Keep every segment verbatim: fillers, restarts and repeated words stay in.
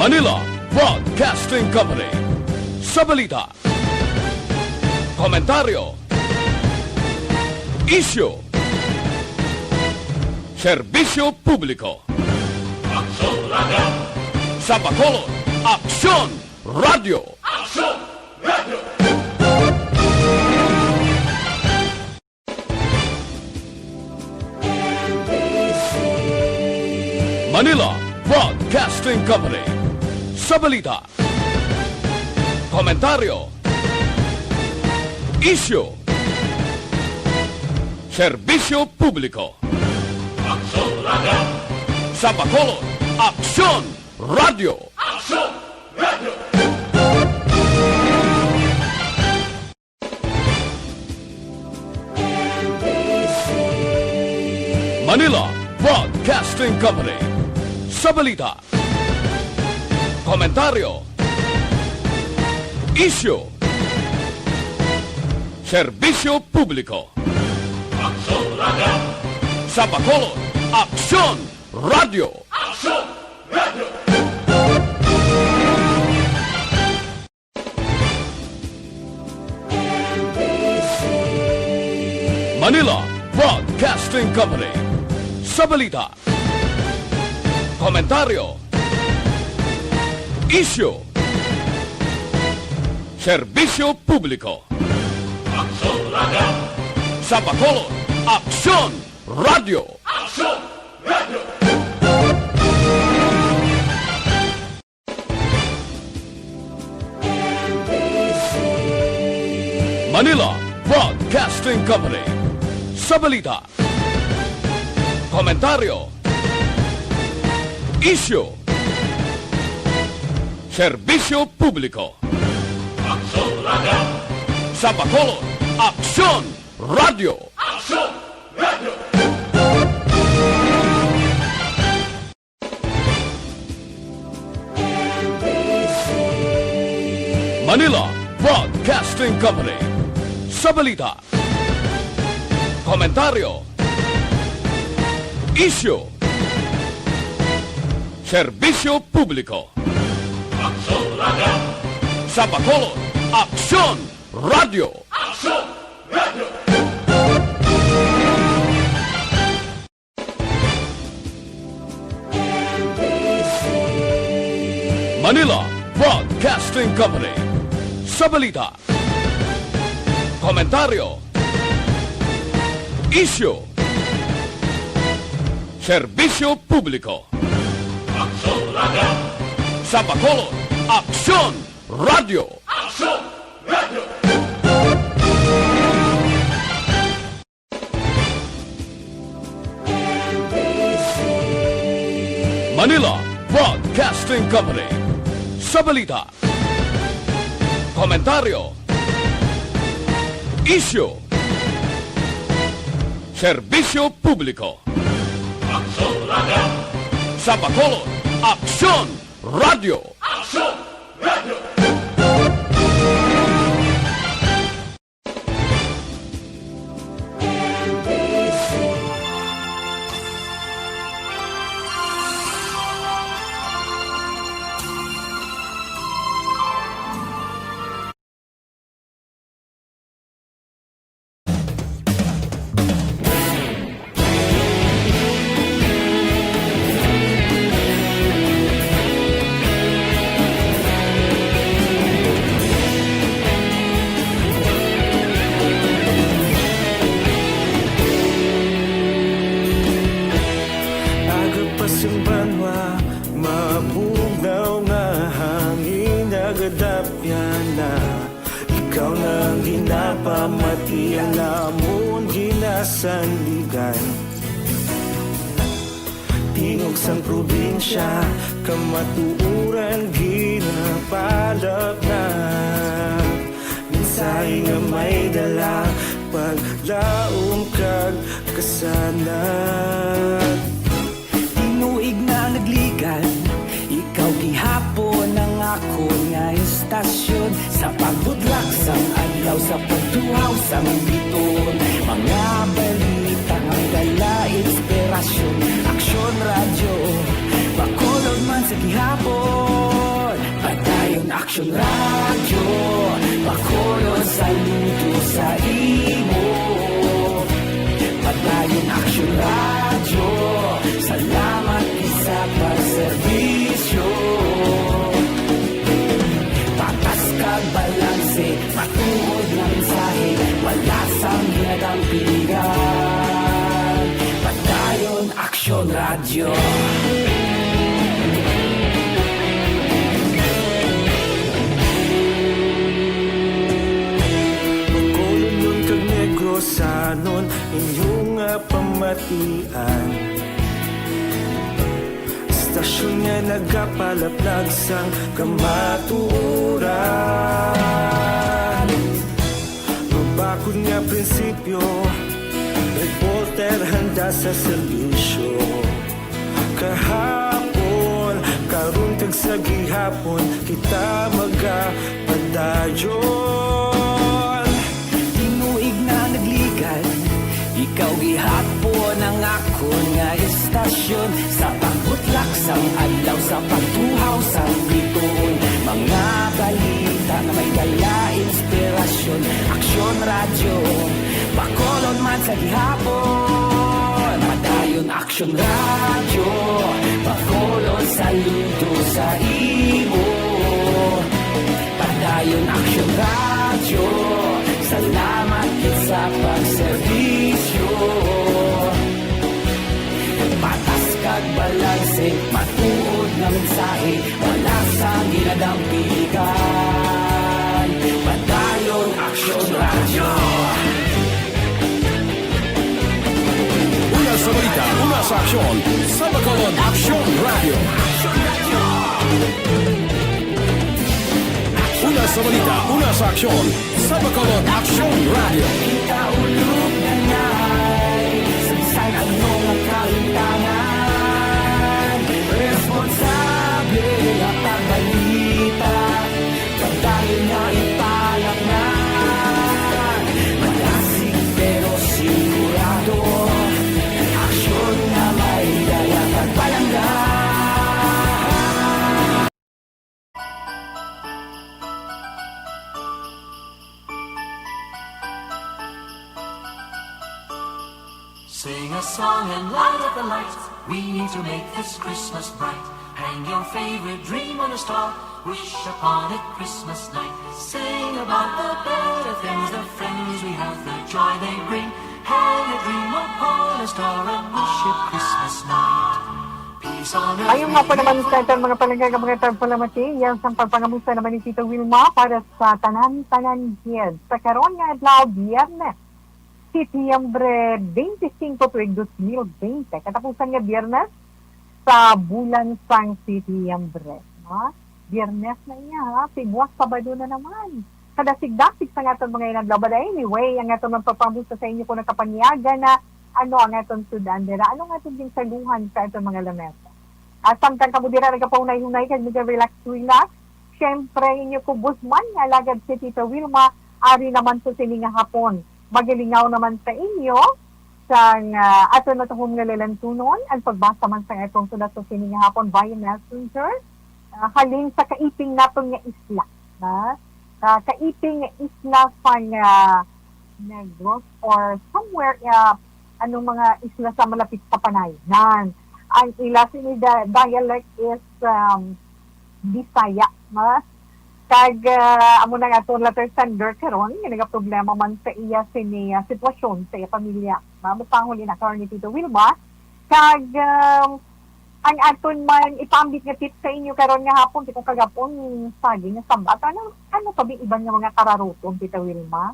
Manila Broadcasting Company. Sa balita, komentaryo, isyu, serbisyo publiko. Aksyon Radio. Sa Bacolod, Aksyon Radio. Aksyon Radio. Manila Broadcasting Company. Sa balita, komentaryo, isyu, serbisyo publiko. Aksyon Radio. Sa Bacolod, Aksyon Radio. Aksyon Radio. Manila Broadcasting Company. Sa balita, komentaryo, isyu, serbisyo publiko. Aksyon Radio. Sa Bacolod, Aksyon Radio. Aksyon Radio. Manila Broadcasting Company. Sa balita, komentaryo, isyu, serbisyo publiko. Aksyon Radio. Sa Bacolod, Aksyon Radio. Aksyon Radio. Manila Broadcasting Company. Sa balita, komentaryo, isyu, serbisyo publiko. Aksyon Radio. Sa Bacolod, Aksyon Radio. Aksyon Radio. Manila Broadcasting Company. Sa balita, komentaryo, isyu, serbisyo publiko. Aksyon Radio. Sa Bacolod, Aksyon Radio. Aksyon Radio. Manila Broadcasting Company. Sa balita, komentaryo, isyu, serbisyo publiko. Aksyon Radio. Sa Bacolod, Aksyon Radio. Aksyon Radio. Manila Broadcasting Company. Sa balita, komentaryo, isyu, serbisyo publiko. Aksyon Radio. Sa Bacolod, Aksyon Radio. Aksyon Radio. Aga pa sing banwa, mabugnaw nga hangin, nagadapyan na. Ikaw na ang ginapamati, ang amon ginasandigan. Tingog sang probinsya, kamatuoran ginapalapnap. Mensahe nga may dala, paglaom kag kasanag. Tinuig na nagligan, ikaw gihapon ang akon nga istasyon. Sa pagbudlak sang adlaw, sa pagtuhaw sang biton, mga balita nga dala inspirasyon. Aksyon Radyo, Bacolod man sa gihapon. Aksyon Radyo, Bacolod, saludo sa imo. Padayon Aksyon Radyo, salamat gid sa pagserbisyo. Patas kag balanse, matuod nga mensahe, wala sang ginadampigan. Padayon Aksyon Radyo. Bacolodnon kag Negrosanon, inyo nga pamatian. Istasyon nga nagapalaplag sang kamatuoran. Mabakod nga prinsipyo, reporter handa sa serbisyo. Kahapon, karon kag sa gihapon, kita magapadayon. Tinuig na nagligad, ikaw gihapon ang akon nga istasyon. Sa pagbutlak sang adlaw, sa pagtuhaw sang bituon, mga balita nga may dala inspirasyon. Aksyon Radyo, Bacolod man sa gihapon. Padayon Aksyon Radyo, Bacolod, saludo sa imo. Padayon Aksyon Radyo, salamat gid sa pagserbisyo. Patas kag balanse, matuod nga mensahe, wala sang ginadampigan. Padayon Aksyon Radyo. Una sa balita, una sa aksyon, sa Bacolod Aksyon Radyo. Una sa balita, una sa aksyon, sa Bacolod Aksyon Radyo. Kita ulog na nay, sa bisan ano nga kahitangan, responsable nga pagbalita, pagdali nga ipalaknag, malasig pero sigurado, aksyon nga may dala kag palangga. Sing a song and light up the lights. We need to make this Christmas bright. Hang your favorite dream on a star. Wish upon it Christmas night. Sing about the better things, the friends we have, the joy they bring. Hang a dream upon a star and wish it Christmas night. Peace on earth. Ayun nga po naman sa aton mga palangga, mga tagpalamati, yan sang pagpangamusta naman ni Tita Wilma para sa tanan-tanan gid. Sa karon nga adlaw, Biyernes, Setyembre twenty-five tuig dos mil twenty. Katapusan nga Biyernes sa bulan sang Setyembre, no? Biyernes na iya, ha? Kay buwas Sabado na naman. Kadasig-dasig sa aton mga inadlaw. But anyway, ang aton magpapamusta sa inyo kung nakapanyaga na ano ang aton sudan dira. Ano ang aton ginsaluhan sa aton mga lamesa? At samtang kamo dira nagapaunay-unay kag nag-relax-relax, syempre, inyo kubos man nga alagad si Tita Wilma, ari naman sa sini nga hapon. Magalingaw naman sa inyo sang, ah, aton natuhom nga lalantunon, ang pagbasa man sang atong sulat sa sini nga hapon via messenger, ah, halin sa kaiping naton nga isla, na, ah, kaiping nga isla sang, ah, Negros or somewhere, ah, anong mga isla sa malapit sa Panay. Nan, ang ila sini da-, dialect is, um, Bisaya, no? Kag, ah, amo na nga aton letter sender karon, nga nagaproblema man sa iya sini, ah, sitwasyon sa iya pamilya. Mamupangon ina karon ni Tito Wilma. Kag, um, ang aton man ipaambit nga tip sa inyo karon nga hapon, di ko kagapon saging nga sambat. Ano, ano pa ba iban nga mga kararuton, Tita Wilma?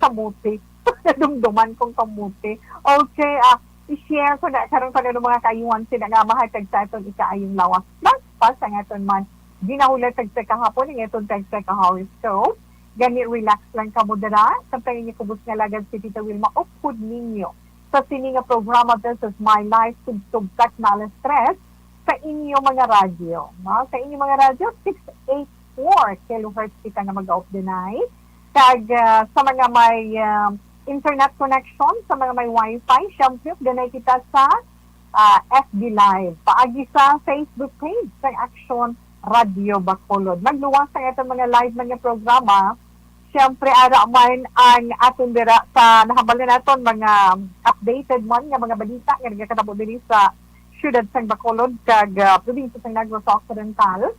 Kamote. Nadumduman kong kamote. Okay, ah, i-share ko na karon kung ano mga kaayuhan sila nga mahatag sa aton ikaayong lawas. Plus, pa sa nga aton man, ginahulat tag sa kahapon, ang aton tag sa ka-horoscope. Gani, relax lang kamo dira. Samtang inyo kubos nga lagad si Tita Wilma, upod ninyo sa sini nga programa, This Is My Life, Tugtog Kat Malas Tres, sa inyo mga radyo, no? Sa inyo mga radyo, six eight four kilohertz kita nga mag-off dinay. Kag, ah, sa mga may, ah, internet connection, sa mga may wifi, syempre, dinay kita sa, ah, F B Live. Paagi sa Facebook page sa Action Radyo Bacolod. Magluwas ang aton mga live man nga programa. Siyempre, ara man ang aton dira sa nahambal na naton mga updated man nga mga balita nga nagakatabo diri sa siyudad sang Bacolod kag, ah, probinsya sang Negros Occidental.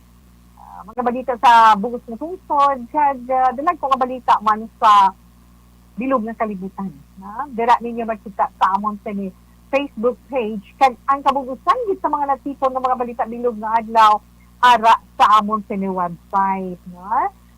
Ah, mga balita sa bug-os nga tungsod kag, ah, dalag ko nga balita man sa bilog nga kalibutan, ha? Dira ninyo makita sa amon sini Facebook page kag ang kabug-usan gid sa mga natipon nga mga balita bilog nga adlaw ara sa amon sini website, no?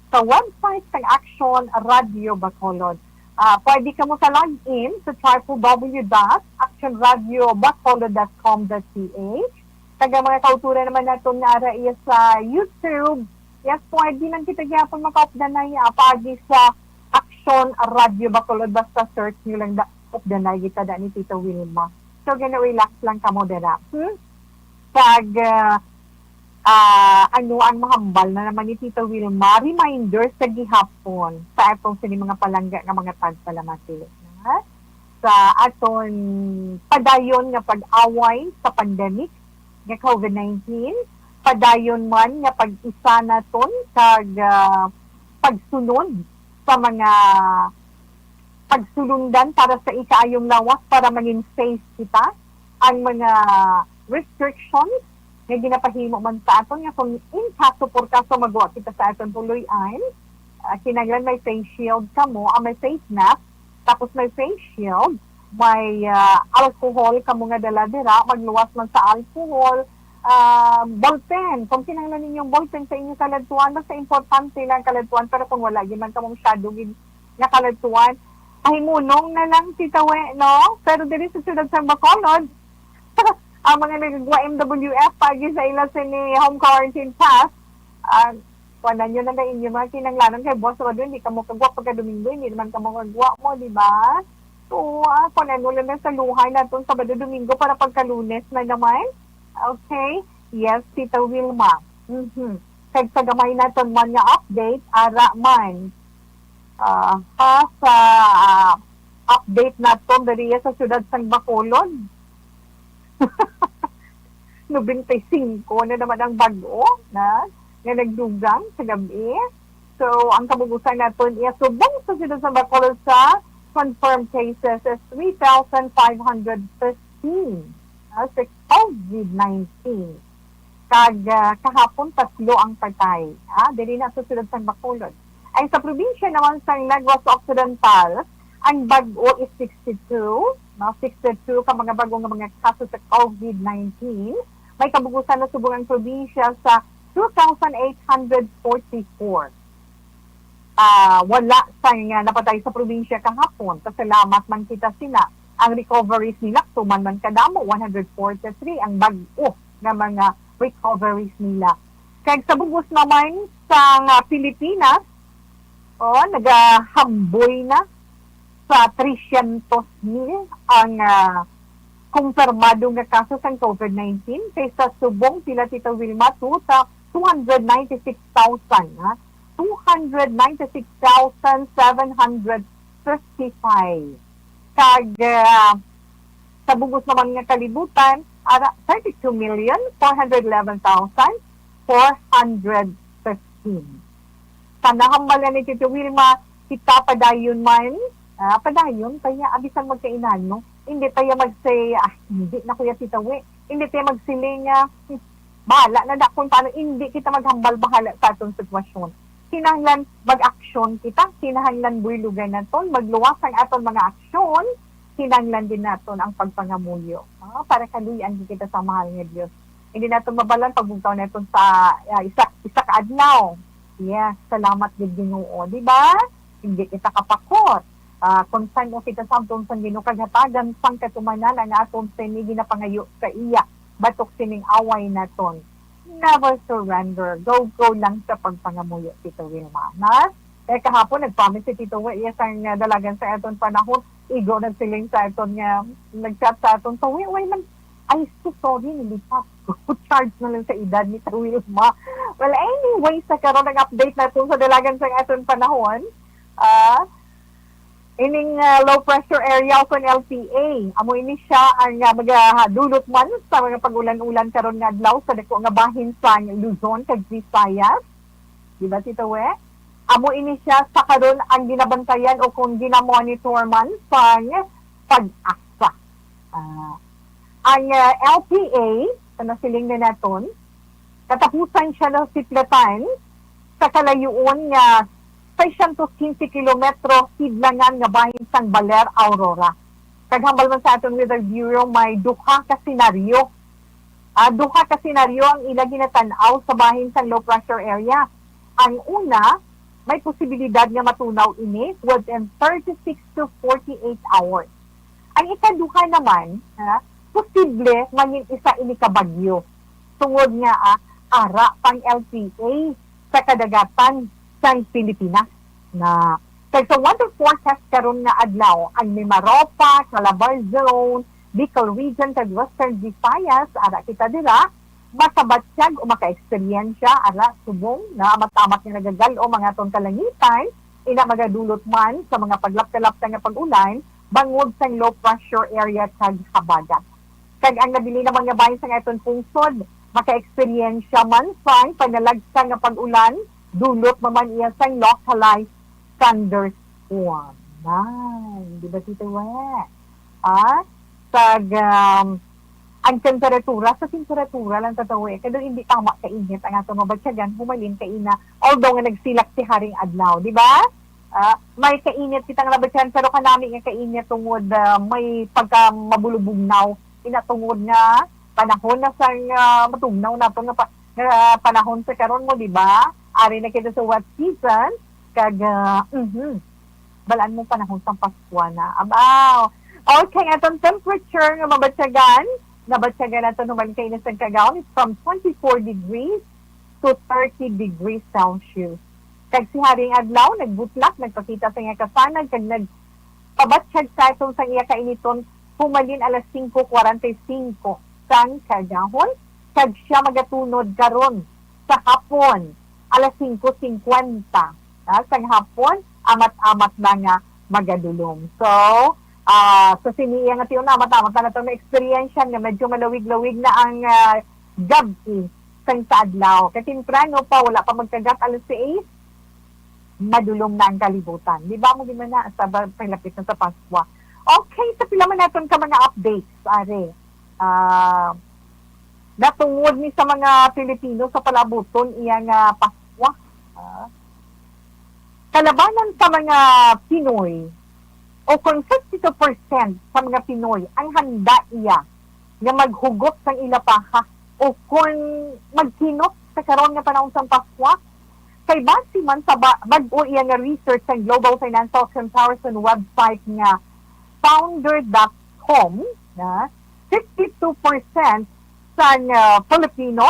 Sa website sang Action Radio Bacolod. Ah, pwede kamo sa log in sa triple W dot action radio bacolod dot com dot P H. Kag ang mga kauturan naman naton nga ara iya sa YouTube, yes, pwede lang kita gyapon makaupdanay, ah, paagi sa Action Radio Bacolod. Basta search nyo lang da, updanay kita da ni Tita Wilma. So, gina-relax lang kamo dira. Hmm? Kag, ah, ah, ano ang mahambal na naman ni Tita Wilma? Reminder sa gihapon sa atong sini mga palangga nga mga tagpalamati, ha? Sa aton padayon nga pag-away sa pandemic nga covid nineteen, padayon man nga pag-isa naton kag, ah, pagsunod sa mga pagsulundan para sa ikaayong lawas para mangin safe kita, ang mga restrictions nga ginapahimo man sa aton nga kung in kaso por kaso magwa kita sa aton puloy-an, ah, kinahanglan may face shield kamo, ah, may face mask, tapos may face shield, may, ah, alcohol kamo nga dala dira, magluwas man sa alcohol, ah, ballpen, kung kinahanglan ninyong ballpen sa inyo kaladtuan, basta importante lang kaladtuan, pero kung wala gyud man kamo masyado gid nga kaladtuan, pahimunong na lang si Tawe, no? Pero diri sa siyudad sa Bacolod, ang mga nagagwa M W F pagi sa ila sini home quarantine pass, ah, kuanan nyo na na inyo mga kinahanglanon kay buwas Sabado, hindi kamo kagwa pagka Domingo, hindi naman kamo kagwa mo, di ba? So, ah, kuanan mo lang na sa luhay naton Sabado, Domingo para pagka Lunes na naman. Okay? Yes, Tita Wilma. Mhm. Kag sa gamay naton man nga update, ara man. Ah, ha, sa, ah, update naton diri sa siyudad sang Bacolod. Nobenta y singko na naman ang bag-o na nga nagdugang sa gabi. So, ang kabug-usan naton iya subong sa siyudad sa Bacolod sa confirmed cases is three thousand five hundred fifteen, ah, sa covid nineteen. Kag, ah, kahapon, tatlo ang patay, ah, diri na sa siyudad sang Bacolod. Ay sa probinsya naman sang Negros Occidental, ang bag-o is sixty-two, no? Sixty-two ka mga bag-o nga mga kaso sa covid nineteen. May kabug-usan na subong ang probinsya sa two thousand eight hundred forty-four. Ah, wala sang, ah, napatay sa probinsya kahapon. Pasalamat man kita sina. Ang recoveries nila, tuman man kadamo, one hundred forty-three ang bag-o nga mga recoveries nila. Kag sa bug-os naman sang, ah, Pilipinas, oh, nagahamboy na sa three syentos mil ang, ah, kumpirmado nga kaso sang covid nineteen, kay sa subong pila, Tita Wilma, two ta-, two hundred ninety-six thousand, ha? Two hundred ninety-six thousand seven hundred fifty-five. Kag, ah, sa bug-os naman nga kalibutan, ara, thirty-two million four hundred eleven thousand four hundred fifteen. Sa nahambal ni Tita Wilma, kita padayon man, ah, padayon, kaya abisan magkainano, hindi tayo mag-say, "Ah, hindi na, Kuya Tita Wi." Hindi tayo magsiling nga, "Hmm, bahala na da kung paano." Hindi kita maghambal bahala sa aton sitwasyon. Kinahanglan mag-aksyon kita, kinahanglan buylogan naton, magluwas ang aton mga aksyon, kinahanglan din naton ang pagpangamuyo, ah, para kaluy-an kita sa mahal nga Dios. Hindi naton mabalan pagbugtaw naton sa, ah, isa, isa ka adlaw. Yes, salamat gid, Ginoo, di ba? Hindi kita kapakot. Ah, kung san-o kita samtong sang Ginoo kag hatagan sang katumanan ang aton sini ginapangayo sa iya batok sining away naton. Never surrender. Go, go lang sa pagpangamuyo, Tito Wilma, ha? Eh, kahapon, nag-promise si Tito Wi, yes, ang, ah, dalagan sa aton panahon. Igo nagsiling sa aton nga, nag-chat sa aton, "Tawi, why man, ay, so sorry, nilipat ko." Charge na lang sa edad ni Tawil Ma. Well, anyway, sa karon ang update naton sa dalagan sa aton panahon. Ah, Ining ah, low pressure area o kon L P A, amo ini siya ang ah, magadulot man sa mga pag-ulan-ulan karon nga adlaw sa dako nga bahin sang Luzon kag Visayas. Di ba, Tito We? Amo ini siya sa karon ang ginabantayan o kung ginamonitor man sang PAGASA. Ah, ang ah, L P A, sa nasiling na naton, katapusan siya nasiplatan sa kalayuon nga six hundred fifty kilometro sidlangan nga bahin sang Baler, Aurora. Kag hambal man sa aton Weather Bureau, may duha ka senaryo. Ah, duha ka senaryo ang ila ginatan-aw sa bahin sang low pressure area. Ang una, may posibilidad nga matunaw ini within thirty-six to forty-eight hours. Ang ikaduha naman, ha, posible mangin isa ini ka bagyo tungod nga ah, ara pang L P A sa kadagatan sang Pilipinas. Na kag sa weather forecast karon nga adlaw, ang Mimaropa, Calabar Zone, Bicol Region kag Western Visayas, ara kita dira, makabatyag o maka-eksperyensya ara subong na amat-amat nga nagagal-om ang aton kalangitan, ina magadulot man sa mga paglapta-lapta nga pag-ulan bangod sang low pressure area kag habagat. Kag ang nabilin naman nga bahin sang aton pungsod, maka-eksperyensya man sang panalagsa nga pag-ulan, dulot man man iya sang localized thunderstorm. Nan, di ba, Tito We? Ah, kag um, ang temperatura, sa temperatura lang, Tito We, kay daw hindi tama kainit ang ato mabatyagan, humalin kaina, although nga nagsilak si Haring Adlaw, di ba? Ah, may kainit kita nga nabatyagan, pero kanami nga kainit tungod ah, may pagka mabulubugnaw, ina tungod nga panahon na sang ah, matugnaw nato nga, pa, nga panahon sa karon mo, di ba? Ari na kita sa wet season, kag ah, mhm, balaan mo panahon sang Paskwa na. Abaw! Okay, atong temperature nga mabatyagan, nabatyagan nato human kaina sang kagahon is from twenty-four degrees to thirty degrees Celsius. Kag si Haring Adlaw nagbutlak, nagpakita sa iya kasanag, kag nagpabatyag sa aton sang iya kainiton humalin alas singko kwarenta y singko sang kagahon, kag siya magatunod karon sa hapon, alas singko singkwenta, ah, sang hapon, amat-amat na nga magadulom. So, ah, sa sini iya nga tion, amat-amat na nato na-experience nga medyo malawig-lawig na ang ah, gab-i sang sa adlaw. Kay temprano pa, wala pa magkagat alas sais, madulom na ang kalibutan. Di ba mo di man na, sa ba, palapit na sa Paskwa. Okay, sa pila man naton ka mga updates, are. Ah, natungod ni sa mga Pilipino sa palabuton iya nga Paskwa. Ah, kalabanan sa mga Pinoy, o kung fifty-two percent sa mga Pinoy ang handa iya nga maghugot sang ila paha o kon magkinot sa karon nga panahon sang Paskwa? Kay base man sa ba- bag-o iya nga research sa Global Financial Comparison website nga founder dot com, na fifty-two percent sang ah, Filipino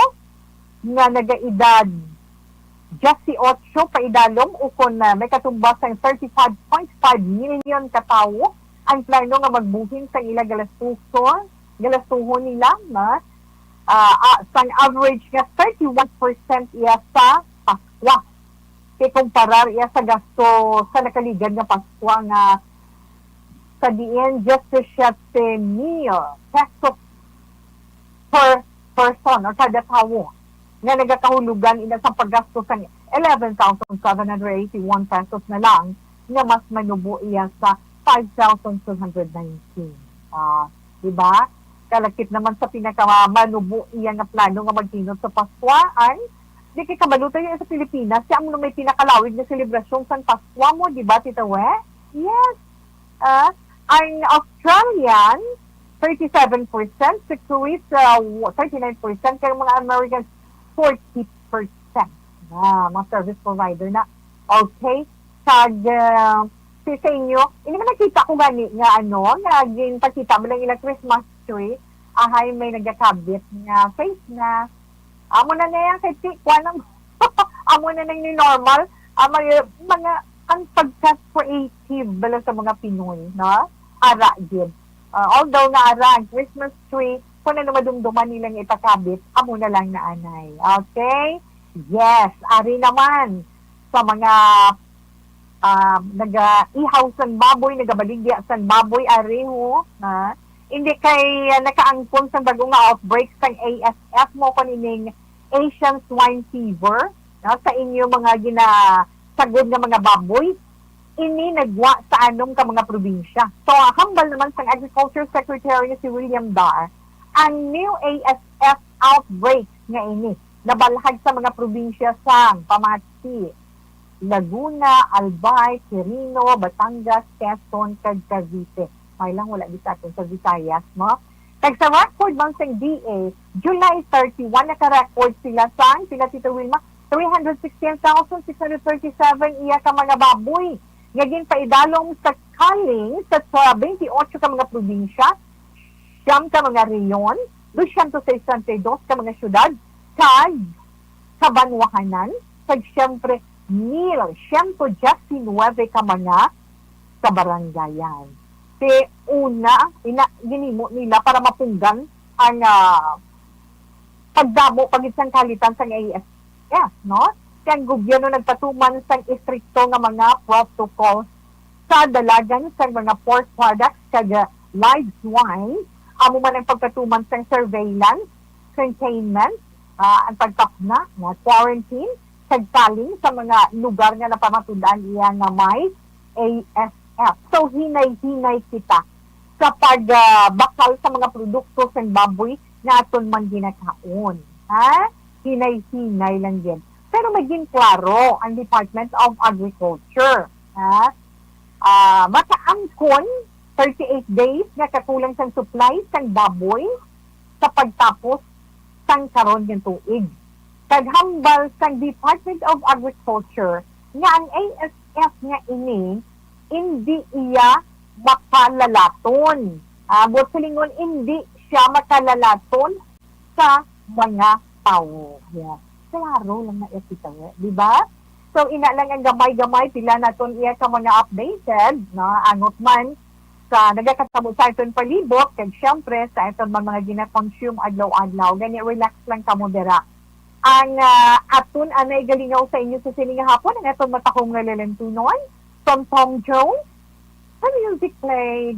nga nagaedad diyesiyotso paidalom ukon ah, may katumbas sang thirty-five point five million ka tawo ang plano nga magbuhin sang ila galastuhon, galastuhon nila na ah, ah, sang average nga thirty-one percent iya sa Paskwa. Ikumparar iya sa gasto sa nakaligad nga Paskwa nga sa diin diyesisiete mil pesos per person or kada tawo nga nagakahulugan ina sa paggasto sang eleven thousand seven hundred eighty-one pesos na lang nga mas manubo iya sa five thousand two hundred nineteen. Ah, di ba? Kalakip naman sa pinakamanubo iya nga plano nga magkinot sa Paskwa, ay di kay kabalo tayo sa Pilipinas, siya ang may pinakalawig na selebrasyon sang Paskwa mo, di ba, Tita We? Yes. Ah, ang Australian, thirty-seven percent, sa Kuwait, ah, thirty-nine percent, kay mga Americans, forty percent. Ah, mga service provider na. Okay? Kag, ah, si sa inyo, hindi man nakita ko gani nga ano, nga ginpakita mo lang ila Christmas tree, ahay may nagakabit nga face mask. Amo na na yan, kay ti, kuha na mo. Amo na nang ni normal. Ang mga, mga, ang pagka-creative bala sa mga Pinoy, no? Ara, gid. Ah, although nga ara ang Christmas tree, kung ano madumduman nilang ipakabit, amo na lang na anay. Okay? Yes, ari naman sa mga ah, nagaihaw sang baboy, nagabaligya sang baboy, ari ho, ha? Hindi kay, ah, nakaangkon sang bag-o nga outbreak sang A S F mo kon ining Asian swine fever, no, sa inyo mga ginasagod nga mga baboy. Ini nagwa sa anom ka mga probinsya. So, hambal naman sang Agriculture Secretary nga si William Dar, ang new A S F outbreak nga ini nabalhag sa mga probinsya sang pamati Laguna, Albay, Quirino, Batangas, Quezon, kag Cavite. May lang wala di sa aton sa Visayas, no? Kag sa record man sang D A, July thirty-one, naka-record sila sang, pila, Tito Wilma? Three hundred sixteen thousand six hundred thirty-seven iya ka mga baboy nga ginpaidalom sa kaling sa, sa twenty-eight ka mga probinsya, siyam ka mga rehiyon, dosyentos sesenta y dos ka mga syudad, kag kabanwahanan, kag siyempre, mil siyento diyes nuwebe ka mga kabarangayan. Kay una, ina, ginimo nila para mapunggan ang, ah, pagdamo pa gid sang kalitan sang A S F, no? Kay ang gobyerno nagpatuman sang estrikto nga mga protocol sa dalagan sang mga pork products kag, ah, live swine, amo man ang pagpatuman sang surveillance, containment, ah, ang pagtapna nga quarantine, kag kaling sa mga lugar nga napamatud-an iya nga may A S F. So, hinay-hinay kita sa pag, ah, bakal sa mga produkto sang baboy nga aton man ginakaon. Ha? Hinay-hinay lang gid. Pero maging klaro ang Department of Agriculture. Ha? Ah, makaangkon thirty-eight days nga kakulang sang supply sang baboy sa pagtapos sang karon nga tuig. Kag hambal sang Department of Agriculture nga ang A S F nga ini indi iya makalalaton. Ah, buot silingon, indi siya makalalaton sa mga tawo. Yeah. Klaro lang na iya kita, di ba? So, ina lang ang gamay-gamay, pila naton iya ka mga updated, no? Angot man sa nagakatabo sa aton palibot, kag siyempre sa aton mga, mga gina-consume adlaw-adlaw. Gani, relax lang kamo dira. Ang, ah, aton anay galingaw sa inyo sa sini nga hapon, ang aton matahom nga lalantunon, Tom Tom Jones, the music played.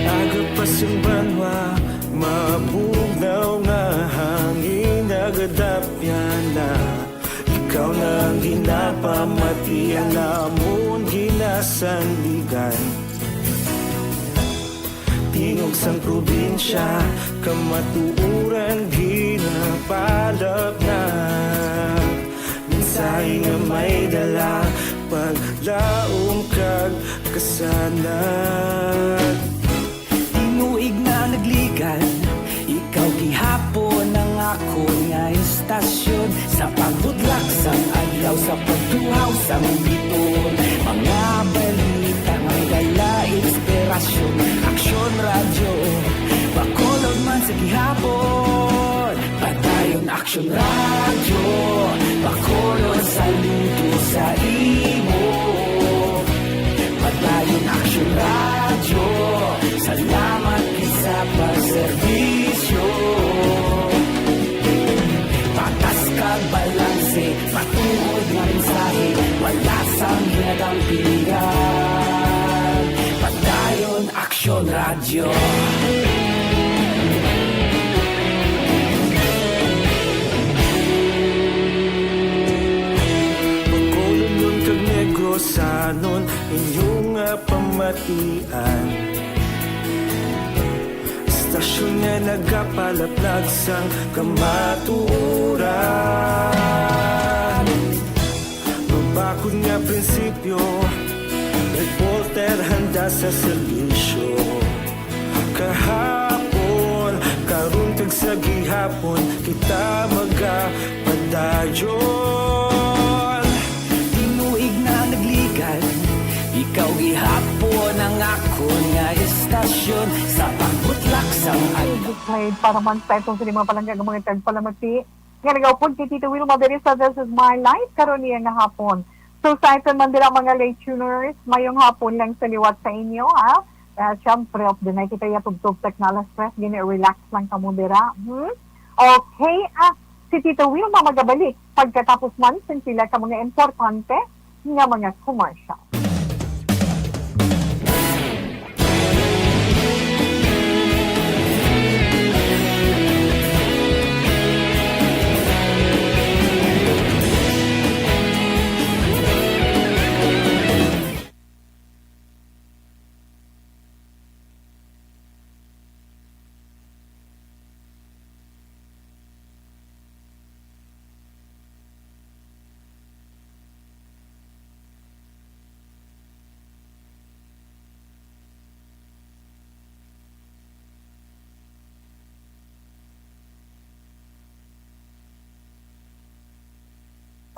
Aga pa sing banwa, mabugnaw nga hangin nagadapyan na. Ikaw na ang ginapamati, ang amon ginasandigan. Tingog sang probinsya, kamatuoran ginapalapnag. Mensahe nga may dala, paglaom kag kasanag. Tinuig na nagligan, ikaw gihapon ang akon nga istasyon. Sa pagbudlak sang adlaw, sa pagtuhaw sang bituon, mga balita may dala inspirasyon. Aksyon Radyo, Bacolod man sa gihapon. Padayon Aksyon Radyo, Bacolod saludo sa imo. Padayon Aksyon Radyo, salamat gid sa pagserbisyo. Patas kag balanse, matuod nga mensahe, wala sang ginadampigan. Padayon Aksyon Radyo. Bacolodnon kag Negrosanon, inyo nga pamatian. Isyu nga nagapalaplag sang kamatuoran. Mabakod nga prinsipyo, reporter handa sa serbisyo. Kahapon, karon kag sa gihapon, kita magapadayon. Tinuig na nagligad, ikaw gihapon ang akon nga istasyon. Sa pagbutlak sang adlaw. Played para man sa itong sini mga palangga nga mga tagpalamati nga nagaupod kay Tito Wilma diri sa This Is My Life karon niya nga hapon. So sa iton man dira mga late tuners, mayong hapon lang sa liwat sa inyo, ha? Uh, Siyempre, of the night, kita ya tubtob technology stress, gini relax lang kamo dira. Hmm? Okay, ah, si Tito Wilma magabalik pagkatapos man sang pila ka mga importante nga mga commercial.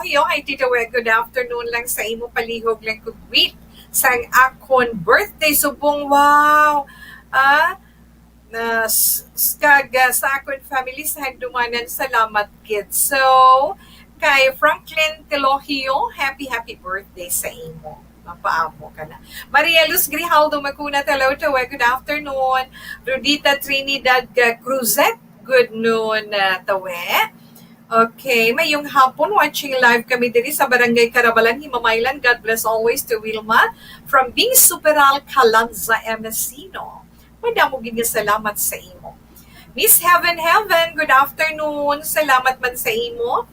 Ayo, hi Tita Wet. Good afternoon lang sa imo, palihog lang ko greet sang akon birthday subong. Wow! Ah, na s- s- kag ah, sa akon family sa Handumanan, salamat gid. So, kay Franklin Telohio, happy, happy birthday sa imo. Mapaamo ka na. Maria Luz Grijaldo Macuna, hello, Tawe. Good afternoon. Rudita Trinidad ah, Cruzet, good noon, ah, Tawe. Okay, mayong hapon. Watching live kami diri sa Barangay Carabalan, Himamaylan. God bless always to Wilma from Bing Superal, Calanza, Emesino. Madamo gid nga salamat sa imo. Miss Heaven Heaven, good afternoon. Salamat man sa imo.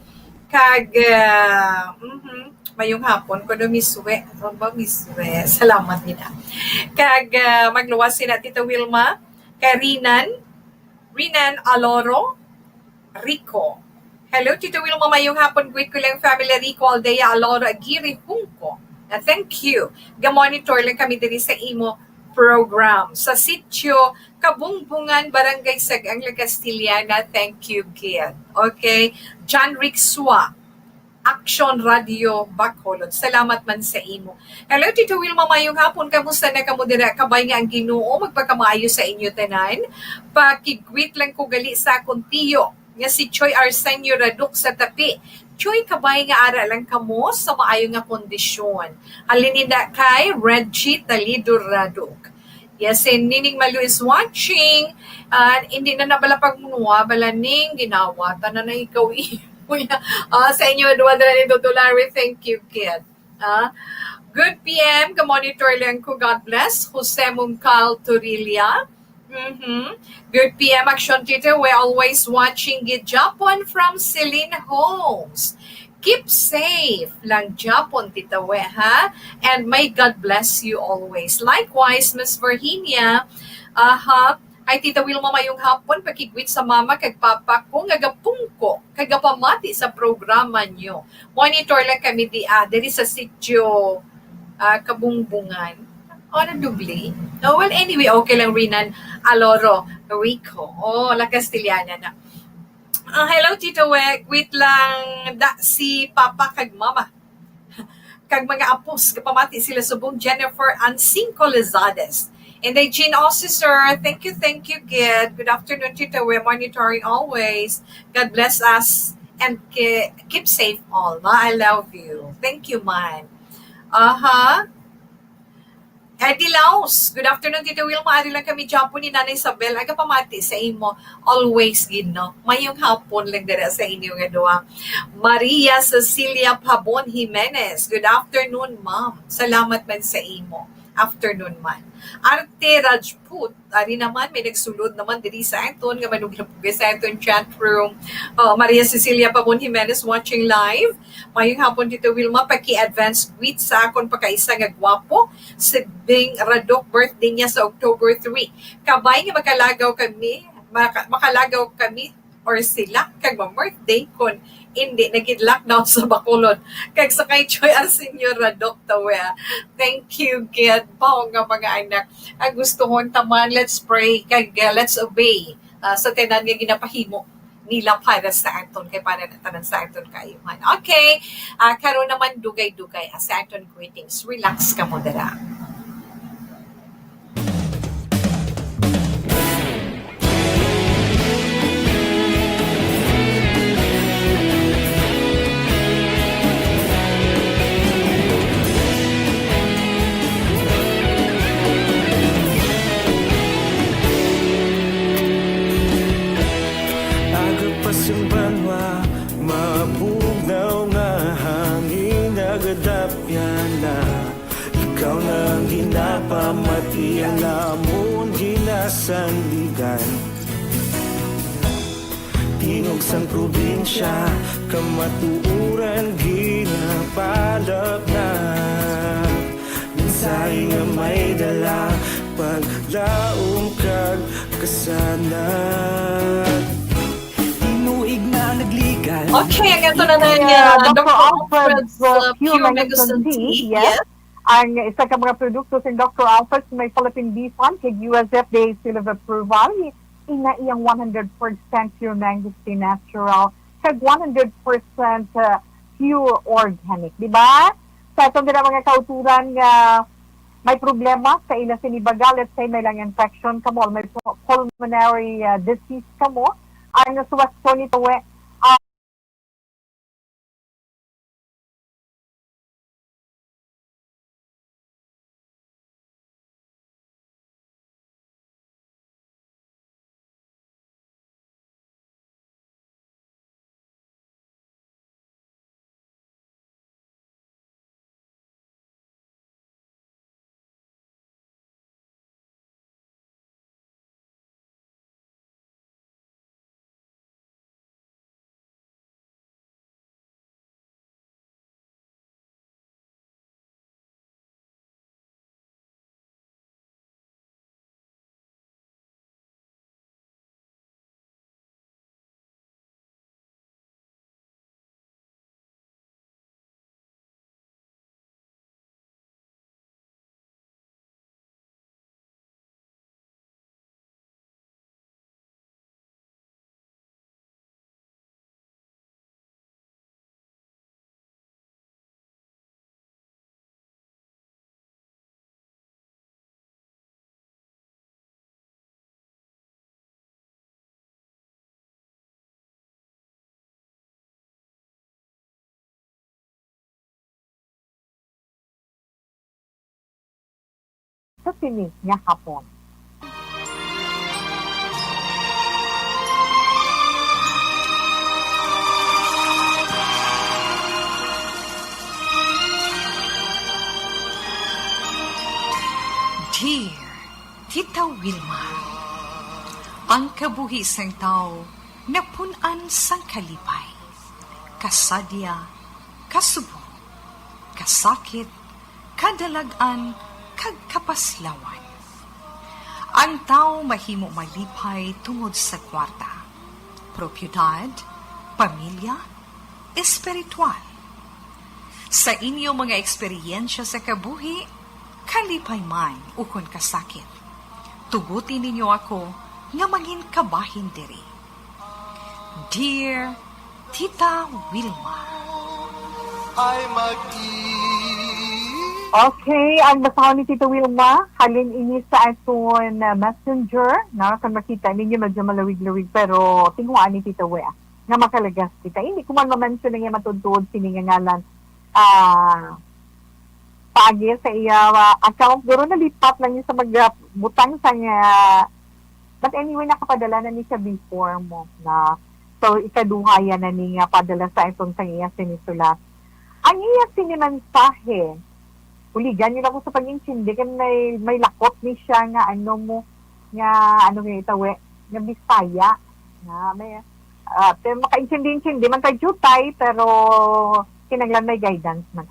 Kag, ah, mhm, mayong hapon ko no, Miss We. Ano ba, Miss We? Salamat gid, ah. Kag, ah, magluwas sina Tita Wilma, Karinan, Rinan Aloro, Rico. Hello, Tito Wilma. Mayong hapon. Greet ko lang family Rico Aldea Alora Aguirre Junco. Na thank you. Ga-monitor lang kami diri sa imo program. Sa sitio Kabungbungan, Barangay Sagang, La Castellana. Thank you, Gid. Okay. John Rick Sua, Action Radio Bacolod. Salamat man sa imo. Hello, Tito Wilma. Mayong hapon. Kamusta na kamo dira? Kabay nga ang Ginoo magpakamaayo sa inyo tanan. Pakigwit lang ko gali sa akon tiyo nga si Choy Arsenio Raduk sa Tapi. Choy, kabay nga ara lang kamo sa maayo nga kondisyon. Halin ina kay Reggie Talido Raduk. Yes, and Nining Malu is watching. Ah, hindi na nabala pag munuwa, bala ning ginawa. Tanan na ikaw, ah, sa inyo, duwa dala ni Dodo Larry. Thank you, kid. Ah, good P M, ka-monitor lang ko. God bless. Jose Mungkal Torilla. Mm-hmm. Good P M, Action Tito. We're always watching gid Japon from Celine Homes. Keep safe lang Japon, Tita We, ha? And may God bless you always. Likewise, Miss Virginia, aha, ay Tita Wilma, mayong hapon, pakigwit sa mama kag papa ko nga gapungko, kag gapamati sa programa nyo. Monitor lang kami di, ah, diri sa sitio, ah, Kabungbungan. Oh, nadubli. Oh, well, anyway, okay lang, Rinan Aloro Rico. Oh, La Castellana na. Ah, hello, Tito Wek. Wait lang, da, si Papa kag Mama. Kag mga apos, kapamati sila subong Jennifer Ansing Colizades. And then Jean Osisor, thank you, thank you, kid. Good afternoon, Tito Wek. Monitoring always. God bless us and ki- keep safe all. Ma, I love you. Thank you, man. Aha. Eddie Laos, good afternoon, Tito Wilma. Ari lang kami Japon ni Nanay Isabel. Aga pamati sa imo. Always gid, no? Mayong hapon lang dira sa inyo nga duha. Maria Cecilia Pabon Jimenez, good afternoon, ma'am. Salamat man sa imo. afternoon man. Arte Rajput, ari naman, may nagsulod naman diri sa aton nga manugipugay sa aton chat room. Uh, Maria Cecilia Pabon Jimenez watching live. Mayong hapon, Tito Wilma. Paki-advance greet sa akon pagkaisa nga gwapo, si Bing Radok, birthday niya sa October three. Kabay nga makalagaw kami, maka-, makalagaw kami or sila kag ma-birthday kon hindi na gid lockdown sa Bacolod. Kag sa kay Joy Arsenio Radok Tawea, thank you gid, mao nga mga anak. Ang gustuhon taman, let's pray kag, uh, let's obey, uh, sa tanan nga ginapahimo nila para sa aton, kay para na tanan sa aton kaayuhan. Okay, uh, karon naman dugay-dugay, uh, sa aton greetings. Relax kamo dira. Aga pa sing banwa, mabugnaw nga hangin, nagadapyan na. Ikaw na ang ginapamati, ang amon ginasandigan. Tingog sang probinsya, kamatuoran ginapalapnap. Mensahe nga may dala, paglaom kag kasanag. Tinuig na nagligal. Okay, ang ato na na nga, Doctor Alfred, uh, Pure Mangoes and Tea. Yes. Ang isa ka mga produkto sin Doctor Alfred may Philippine B fund kag U S F D A seal of approval. Ina iyang one hundred percent pure mangosteen natural kag one hundred percent, uh, pure organic, di ba? Sa atong dira mga kauturan nga may problema sa ila sini baga, let's say may lang infection kamo, or may pu-, pulmonary, uh, disease kamo, ang suwestyon nito, we, uh, Sa sini nga hapon. Dear Tita Wilma, ang kabuhi sang tawo napun-an sang kalipay, kasadya, kasubong, kasakit, kadalag-an, kag kapaslawan. Ang tawo mahimo malipay tungod sa kwarta, propiedad, pamilya, espiritual. Sa inyo mga eksperyensya sa kabuhi, kalipay man ukon kasakit, tuguti ninyo ako nga mangin kabahin diri. Dear Tita Wilma. Ay mag-i- Okay, ang basahon ni Tita Wilma, halin ini sa aton, uh, messenger, na kung makita ninyo, medyo malawig-lawig, pero tinguhaan ni Tita Wea nga makalagas kita. Hindi ko man ma-mention ang iya matuod-tuod sini nga ngalan, ah, paagi sa iya, ah, account. Guro nalipat lang niya sa magbutang sa nga, but anyway, nakapadala na ni siya before mo na. So, ikaduha yan na ni nga padala sa aton sang iya sinisulat. Ang iya sini mensahe, Buligan niyo lang ko sa pag-intindi, kay may, may lakot ni siya nga ano mo, nga ano nga itawi, nga Bisaya. Nga may, ah, pero makaintindi-intindi man tayo, Jutay, pero kinahanglan may guidance man.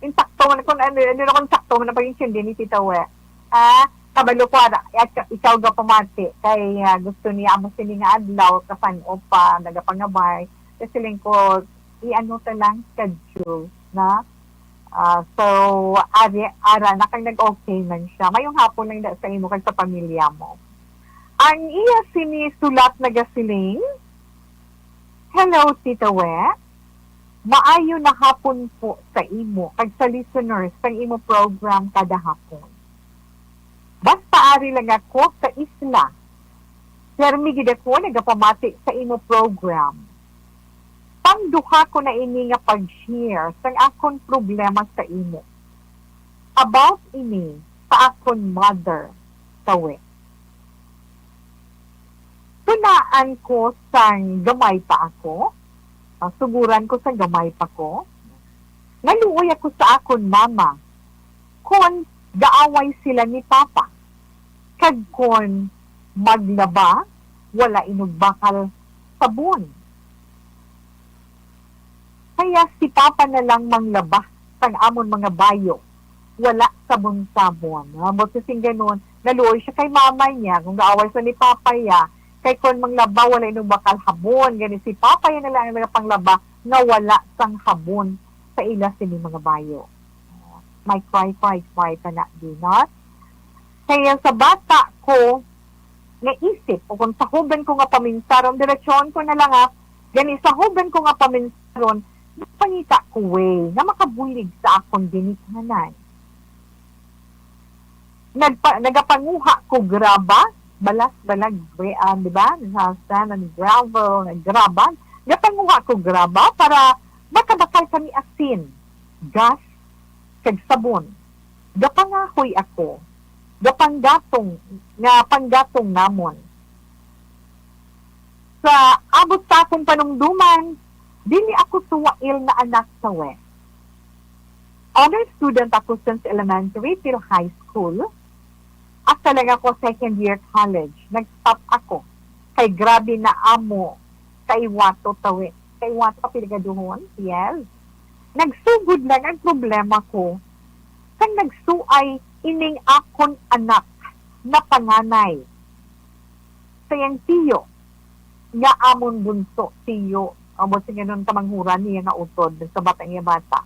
Insakto man kung ano, ano na kung sakto man ang pag-intindi ni Tita We. Ah, kabalo ko, ara, ikaw, ikaw gapamati, kay, ah, gusto niya amo sini nga adlaw, kasan-o pa, nagapangabay. Kasi siling ko, i-ano ta lang, schedule, na? Ah, so, ari, ara, na kay nag-okay man siya. Mayong hapon lang da sa imo kag sa pamilya mo. Ang iya sini sulat nagasiling, "Hello, Tita We. Maayo na hapon po sa imo kag sa listeners sang imo program kada hapon. Basta ari lang ako sa isla. Permi gid ako nagapamati sa imo program. Pangduha ko na ini nga pag-share sang akon problema sa imo. About ini sa akon mother, Tawe. Tunaan ko sang gamay pa ako, ah, suguran ko sang gamay pa ko, naluoy ako sa akon mama kon gaaway sila ni Papa, kag kon maglaba, wala inugbakal sabon. Kaya si Papa na lang manglaba sang amon mga bayo, wala sabon-sabon." Ambot sa sing ganun, naluoy siya kay mama niya, kung gaaway sa ni Papa ya, kay kon manglaba, wala inugbakal habon. Gani si Papa ya na lang ang nagapanglaba nga wala sang habon sa ila sini mga bayo. May cry, cry, cry pa na, di not? Kaya sa bata ko, naisip, o kung sa hoben ko nga paminsaron, diretsyon ko na lang, ah, gani sa hoben ko nga paminsaron, nagpangita ko way nga makabulig sa akon ginikanan. Nagpa-, nagapanguha ko graba, balas balag, ah, di ba? Sa sand and gravel, naggraba. Gapanguha ko graba para makabakal kami asin, gas, kag sabon. Gapangahoy ako, gapanggatong, nga panggatong namon. Sa abot sa akong panumduman, dili ako suwail na anak sa West. Honor student ako since elementary till high school. Asa lang ako second year college, nag-stop ako. Kay grabe na amo, kaiwato tawi. Kaiwato ka piligaduhon, yes. Nagsugod lang ang problema ko. Kang nagsuay ining akon anak na panganay. Sa iyang tiyo, nga amon bunso, tiyo, amo sa nganon kamanghuran niya nga utod, nagsabat ang iya bata.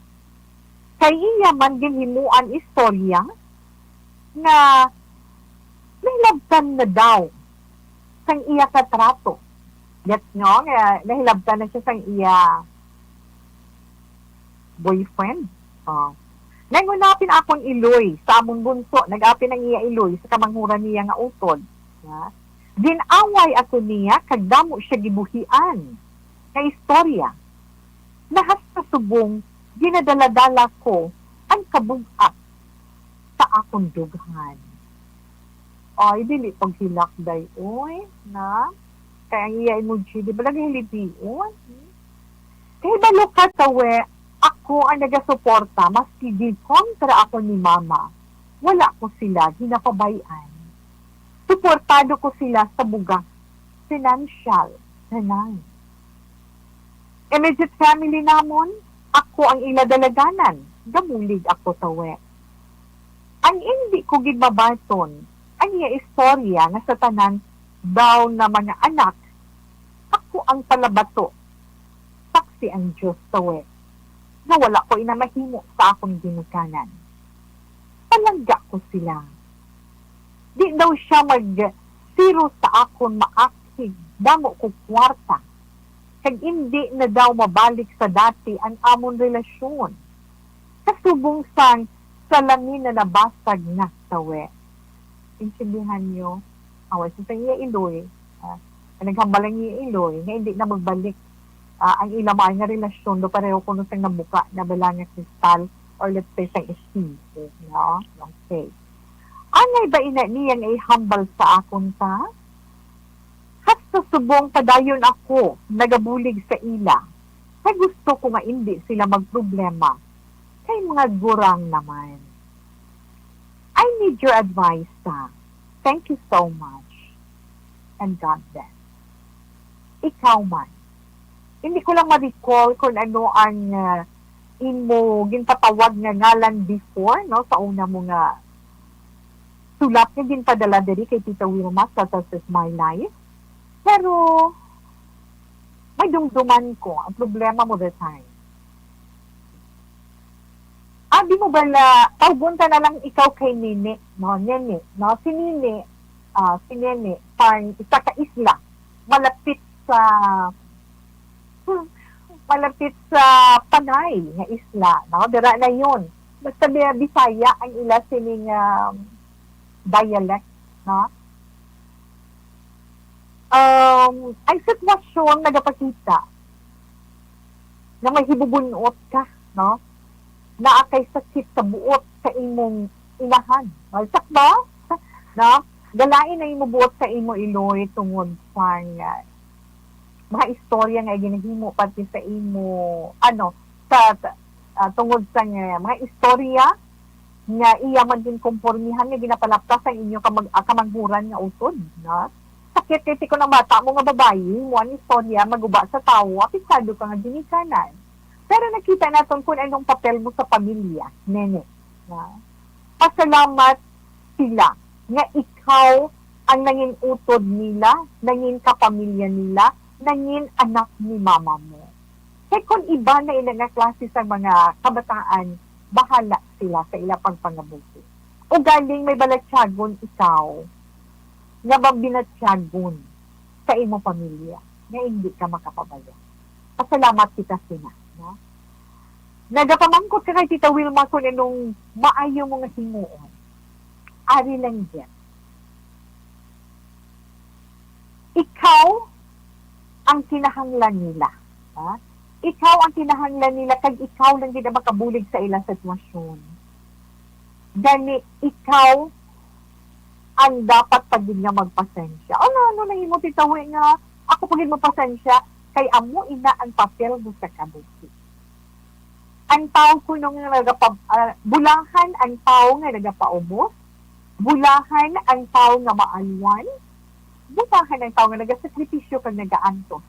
Kay iya man ginhimuan istorya nga nahilabtan na daw sang iya katrato. Gets nyo? Nga nahilabtan na siya sang iya boyfriend. Oh. Nangunapin akon iloy sa amon bunso, nag-apin ang iya iloy sa kamanghuran niya nga utod. Ha? Gin-away ako niya kag damo siya gibuhian nga istorya. Nahasta subong ginadala-dala ko ang kabug-at sa akon dughan. Ay, dili paghilak, day, oy, na? Kay ang iya emoji, di ba, nagahilibion? Kay balo ka, Tawe, ako ang nagasuporta, maski di kontra ako ni Mama, wala ko sila ginapabay-an. Suportado ko sila sa bugas, financial, tanan. Immediate family namon, ako ang ila dalaganan, gabulig ako, Tawe. Ang indi ko gid mabaton, ang iya istorya nga sa tanan daw na mga anak, ako ang palabato. Saksi ang Dios, Tawe, nga wala ko ina mahimo sa akon ginikanan. Palangga ko sila. Di daw siya mag-zero sa akon maakhig damo ko kwarta, kag indi na daw mabalik sa dati ang amon relasyon. Kasubong sang salamin na nabasag na, Tawe. Intindihan niyo? Awa, sa iya iloy, ah, naghambal ang iya iloy nga hindi na magbalik, ah, ang ila man nga relasyon do pareho kuno sang nabuka na bala nga kristal or let's say sang espejo, no? Okay. Angay ba ina niya nga ihambal sa akon ta? Hasta subong padayon ako nagabulig sa ila, kay gusto ko nga indi sila magproblema. Kay mga gurang naman. I need your advice, ta. Thank you so much. And God bless. Ikaw man. Hindi ko lang ma-recall kung ano ang, ah, imo ginpatawag nga ngalan before, no, sa una mo nga sulat nga ginpadala diri kay Tita Wilma sa This Is My Life. Pero, may dumduman ko, ang problema mo the time. Abi mo bala, tawgon ta na lang ikaw kay Nini, no? Nini, no? Si Nini, ah, si Nini, sang isa ka isla, malapit sa, malapit sa Panay nga isla, no? Dira na yun. Basta bi-, Bisaya ang ila sining, um, dialect, no? Um, ang sitwasyon nagapakita nga may hibubun-ot ka, no? Naa kay sakit sa buot sa imong inahan. Walsak ba? No? Galain ang imo buot sa imo iloy tungod sa, uh, mga istorya nga ginahimo parte sa imo, ano, sa, sa, ah, tungod sa nga mga istorya nga iya man ginkompormihan nga ginapalaptas ang inyo kamag-, ah, kamanghuran nga utod, no? Sakit kay tikon ang bata mo nga babayi, mo ang istorya, maguba sa tawo, apisado ka nga ginikanan. Pero nakita naton kung anong papel mo sa pamilya, nene. No? Pasalamat sila nga ikaw ang nangin utod nila, nangin kapamilya nila, nangin anak ni mama mo. Kay kung iba na ina nga klase sa mga kabataan, bahala sila sa ila pagpangabuhi. Ugaling may balatyagon ikaw nga mabinatyagon sa imo pamilya nga hindi ka makapabaya. Pasalamat kita sina, no? Nagapamangkot ka kay Tita Wilma kung anong maayo mo nga himuon. Ari lang yan. Ikaw ang kinahanglan nila, ha? Ikaw ang kinahanglan nila, kag ikaw lang gid ang makabulig sa ilang sitwasyon. Gani, ikaw ang dapat pa gid nga magpasensya. Ano, ano nahimo, Tita Wi, nga ako pa gid magpasensya? Kay amo ina ang papel mo sa kabuhi. Ang tawo kuno nga nagapa-, ah, bulahan ang tawo nga nagapaubos, bulahan ang tawo nga maalwan, bulahan ang tawo nga nagasakripisyo kag nagaantos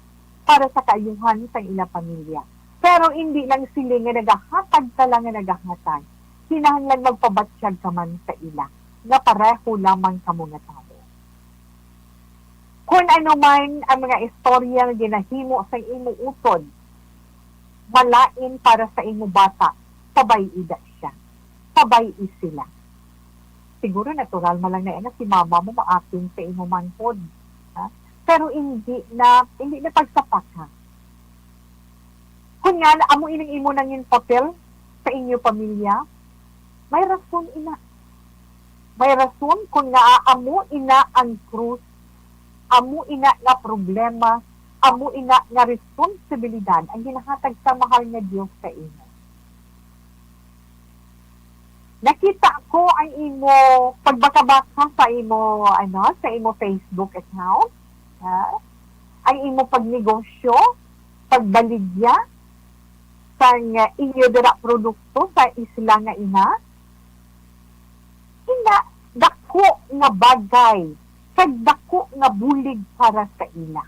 para sa kaayuhan sang ila pamilya. Pero indi lang sila nga nagahatag ka lang nga nagahatag. Kinahanglan magpabatyag ka man sa ila nga pareho lamang kamo nga tawo. Kon ano man ang mga istorya nga ginahimo sang imo utod, malain para sa imo bata, pabay-i da siya. Pabay-i sila. Siguro natural man lang na nga si mama mo maapin sa imo manghod, ha? Pero hindi na, hindi na pagsapaka. Kon nga amo ining imo nangin papel sa inyo pamilya, may rason ina. May rason kon nga amo ina ang krus, amo ina nga problema, amo ina nga responsibilidad ang ginahatag sa mahal nga Dios sa imo. Nakita ko ang imo pagbaka-baka sa imo, ano, sa imo Facebook account, ha? Ang imo pagnegosyo, pagbaligya sang inyo dira produkto sa isla nga ina. Ina, dako nga bagay kag dako nga bulig para sa ila.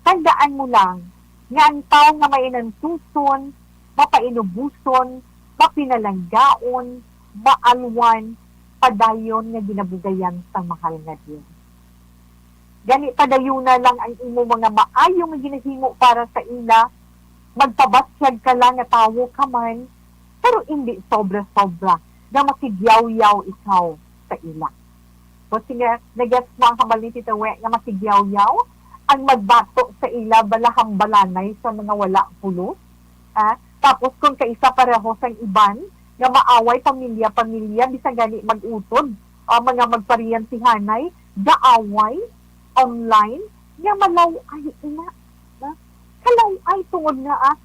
Tandaan mo lang nga ang tawo nga mainantuson, mapainubuson, mapinalanggaon, maalwan, padayon nga ginabugayan sang mahal nga Dios. Gani, padayuna lang ang imo mga maayo nga ginahimo para sa ila. Magpabatyag ka lang nga tawo ka man, pero indi sobra-sobra nga makigyawyaw ikaw sa ila. Kasi nga, nagets mo ang hambal ni Tita We nga makigyawyaw ang magbato sa ila bala hambalanay sa mga wala pulos? Ah, tapos kung kaisa pareho sang iban nga maaway pamilya-pamilya, bisan gani mag-utod, ah, mga magpariyantihanay, gaaway online, nga malaw-ay ina, ah, kalaw-ay tungod nga, ah,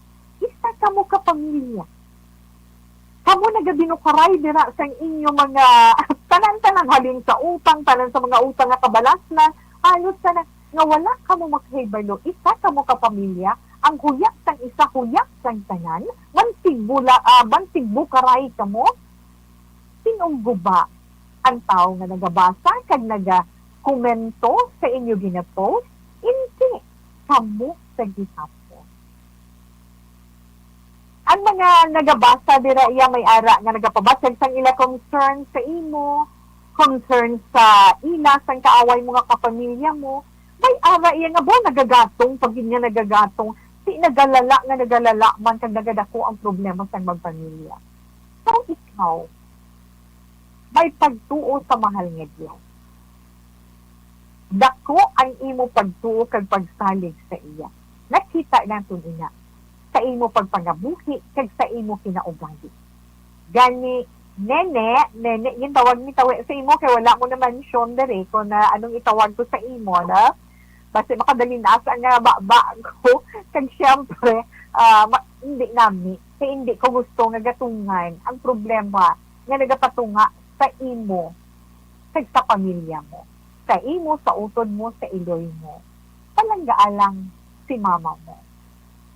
isa kamo ka pamilya. Kamo nagabinukaray dira sang inyo mga tanan-tanan, halin sa utang, tanan sa mga utang nga kabalasnan, halos tanan nga wala kamo makahibalo, isa kamo ka pamilya, Ang huyag sang isa, huyag sang tanan. Mantigbula, ah, mantigbukaray kamo. Sin-o ang guba? Ang tawo nga nagabasa kag nagakomento sa inyo gina-post? Hindi, kamo sa gihapon. Ang mga nagabasa dira, iya may ara nga nagapabatyag sang ila concern sa imo, concern sa ila, sang kaaway mo nga kapamilya mo. May ara iya nga, "Ba, nagagatong pa gid nga nagagatong. Di nagalala nga nagalala man kag nagadako ang problema sang magpamilya." Pero ikaw, may pagtuo sa mahal nga Dios. Dako ang imo pagtuo kag pagsalig sa iya. Nakita naton ina sa imo pagpangabuhi kag sa imo kinaugali. Gani, nene, nene, yung tawag ni tawi sa imo kay wala mo na mention diri kung na anong itawag ko sa imo, na? Basi makadali na sa nga baba ko. Kag syempre, ah, ma-, hindi nami. Kay hindi ko gusto nga gatungan ang problema nga nagapatunga sa imo kag sa pamilya mo, sa imo, sa utod mo, sa iloy mo. Palanggaa lang si mama mo.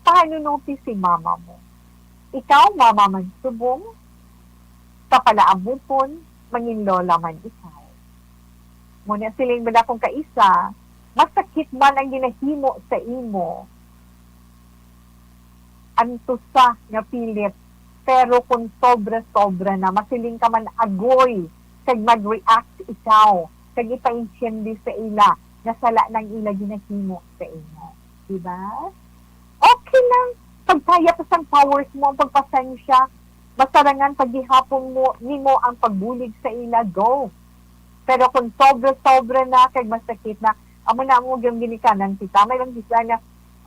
Pahanunuti si mama mo. Ikaw, mama man subong, sa palaabupon, mangin lola man ikaw. Mo na siling bala kung kaisa, masakit man ang ginahimo sa imo, antusa nga pilit, pero kung sobra-sobra na, masiling ka man agoy, kag mag-react ikaw, kag ipaintindi sa ila nga sala nang ila ginahimo sa imo. Di ba? Okay lang. Pagkaya pa sang powers mo ang pagpasensya, masarangan paghihapon mo, nimo ang pagbulig sa ila, go. Pero kung sobra-sobra na, kag masakit na, amo na mo gyud ginikanan kita. May lang sila nga,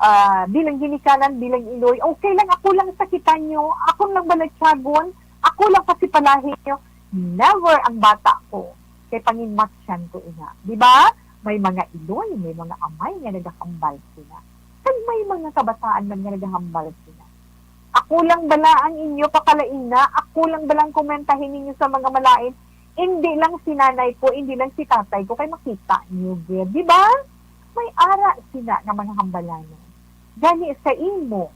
ah, bilang ginikanan, bilang iloy, "Okay lang, ako lang sakitan nyo, ako lang balatyagon, ako lang pasipalahin nyo." Never ang bata ko, kay panginmatyan ko ina. Di ba? May mga iloy, may mga amay nga nagahambal sila. Kag may mga kabataan man nga nagahambal sila. Ako lang bala ang inyo pakalaina, ako lang bala ang komentahin ninyo sa mga malain, hindi lang si nanay ko, hindi lang si tatay ko, kay makita niyo gid, di ba? May ara sila nga mga hambalanon. Gani sa imo,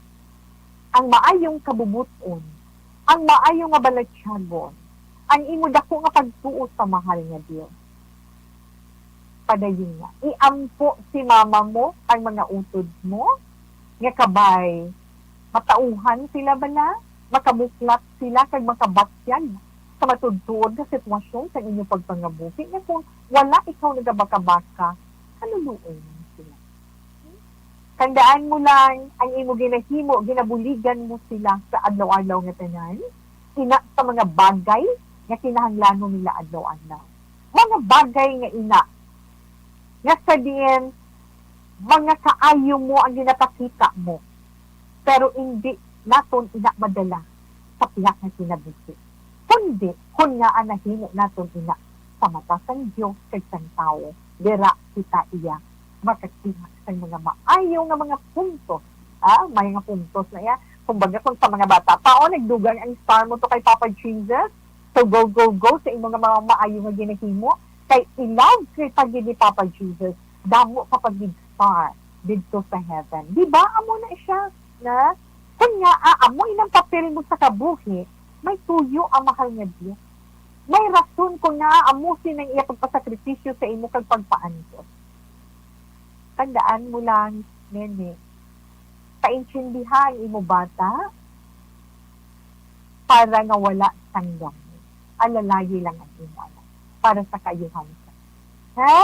ang maayong kabubut-on, ang maayo nga balatyagon, ang imo dako nga pagtuo sa mahal nga Dios. Padayon nga, iampo si mama mo, ang mga utod mo, nga kabay, matauhan sila bala, makabuklat sila, kag makabatyag sa matuod-tuod nga sitwasyon sa inyo pagpangabuhi, nga kung wala ikaw nagabakabaka, kaluluoy man sila. Tandaan mo lang, ang imo ginahimo, ginabuligan mo sila sa adlaw-adlaw nga tanan, ina sa mga bagay nga kinahanglanon nila adlaw-adlaw. Mga bagay nga ina, nga sa diin, mga kaayo mo ang ginapakita mo, pero indi naton ina madala sa pihak nga kinabuhi. Kundi, kon ngaa nahimo naton ina sa mata sang Dios kag sang tawo, dira kita iya makakiha sang mga maayo nga mga puntos. Ah, may nga puntos na iya. Kumbaga, kung sa mga bata pa, oh, nagdugang ang star mo to kay Papa Jesus, so go, go, go sa imo nga mga maayo nga ginahimo. Kay i-love kita gid ni Papa Jesus, damo ka pa gid star didto sa heaven. Di ba? Amo na siya, na? Kung nga, ah, amo inang papel mo sa kabuhi, may tuyo ang mahal nga Dios. May rason kung nga amo sin ang iya pagpasakripisyo sa imo kag pagpaantos. Tandaan mo lang, nene, paintindiha ang imo bata para nga wala sang gamit. Alalayi lang ang imo anak para sa kaayuhan sa. Ha?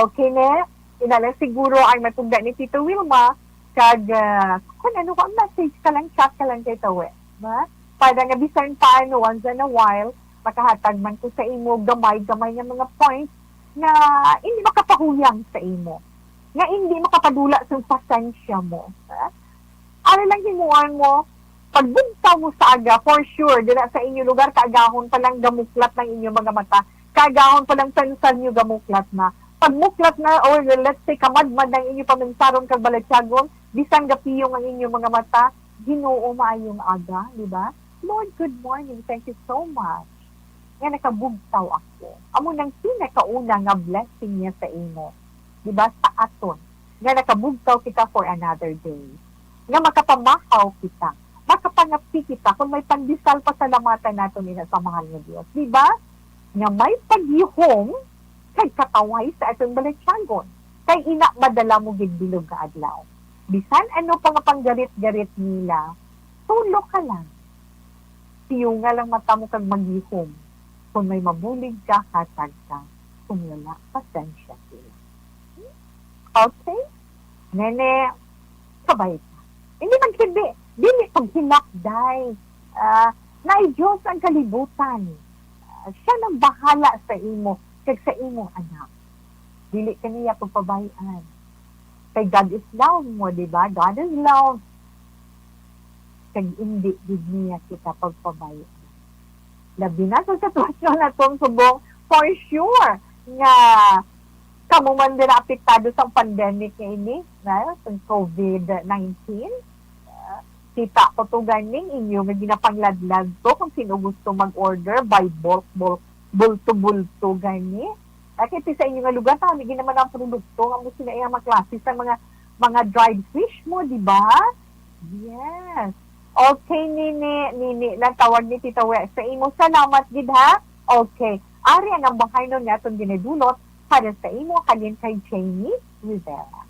Okay, ne? Ina lang siguro ang matugda ni Tito Wilma, kag, ah, kung ano ko, message ka lang, chat ka lang kay Tawe. Ha? Para nga bisan paano, once in a while, makahatag man ko sa imo gamay-gamay nga mga points nga hindi makapahuyang sa imo, nga hindi makapadula sa pasensya mo. Ha? Ano lang himuan mo, pagbugtaw mo sa aga, for sure, dira sa inyo lugar, kaagahon pa lang gamuklat ng inyo mga mata. Kaagahon pa lang pensar nyo gamuklat na. Pagmuklat na, or let's say, kamadmad ng inyo paminsaron kag balatyagon, bisan gapiyong ang inyo mga mata, Ginoo, maayong aga, di ba? Lord, good morning. Thank you so much nga nakabugtaw ako. Amo nang pinakauna nga blessing niya sa imo, di ba, sa aton, nga nakabugtaw kita for another day. nga makapamahaw kita, makapangapti kita, kung may pandesal, pasalamatan naton ina sa mahal nga Dios. Di ba? Nga may pagyuhom kag katawhay sa aton balatyagon. Kay ina, madala mo gid bilog nga adlaw. Bisan ano pa nga panggarit-garit nila, tulo ka lang. Tiyunga lang mata mo kag maghihom. Kon may mabulig ka, hatag ka. Kon wala, pasensya sila. Okay? Nene, kabay ka. Hindi magsibi, dili paghinakday. Ah, naay Diyos ang kalibutan. Ah, siya nang bahala sa imo kag sa imong anak. Dili ka niya pagpabay-an. Kay God is love mo, di ba? God is love. Kag indi gid niya kita pagpabay-an. Labi na sa sitwasyon naton subong, for sure nga kamo man dira apektado sa pandemic nga ini, na, sa covid nineteen. Ah, kita ko to ganing inyo nga ginapangladlad to kung sino gusto mag-order by bulk, bulk, bulto-bulto gani. Ah, kay sa inyo nga lugar, tani gid naman ang produkto nga mo sila iyang maklase sa mga, mga dried fish mo, di ba? Yes. Okay, Nini, Nini lang tawag ni Tita We. Sa imo, salamat gid, ha? Okay. Ari ang bahaynon nga aton ginadulot para sa imo halin kay Jamie Rivera.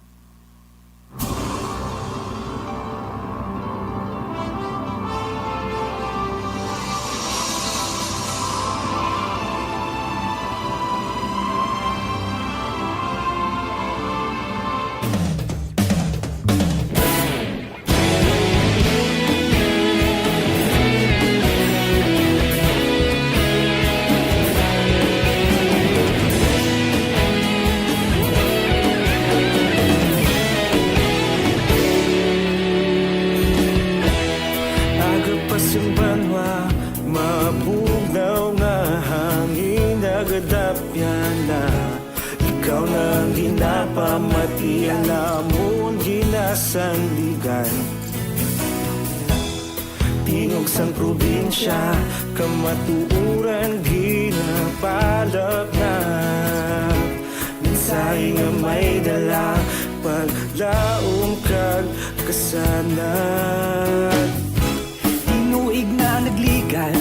Aga pa sing banwa, mabugnaw nga hangin nagadapyan na. Ikaw na ang ginapamati, ang amon ginasandigan. Tingog sang probinsya, kamatuoran ginapalapnap. Mensahe nga may dala, paglaom kag kasanag. Tinuig na nagligan,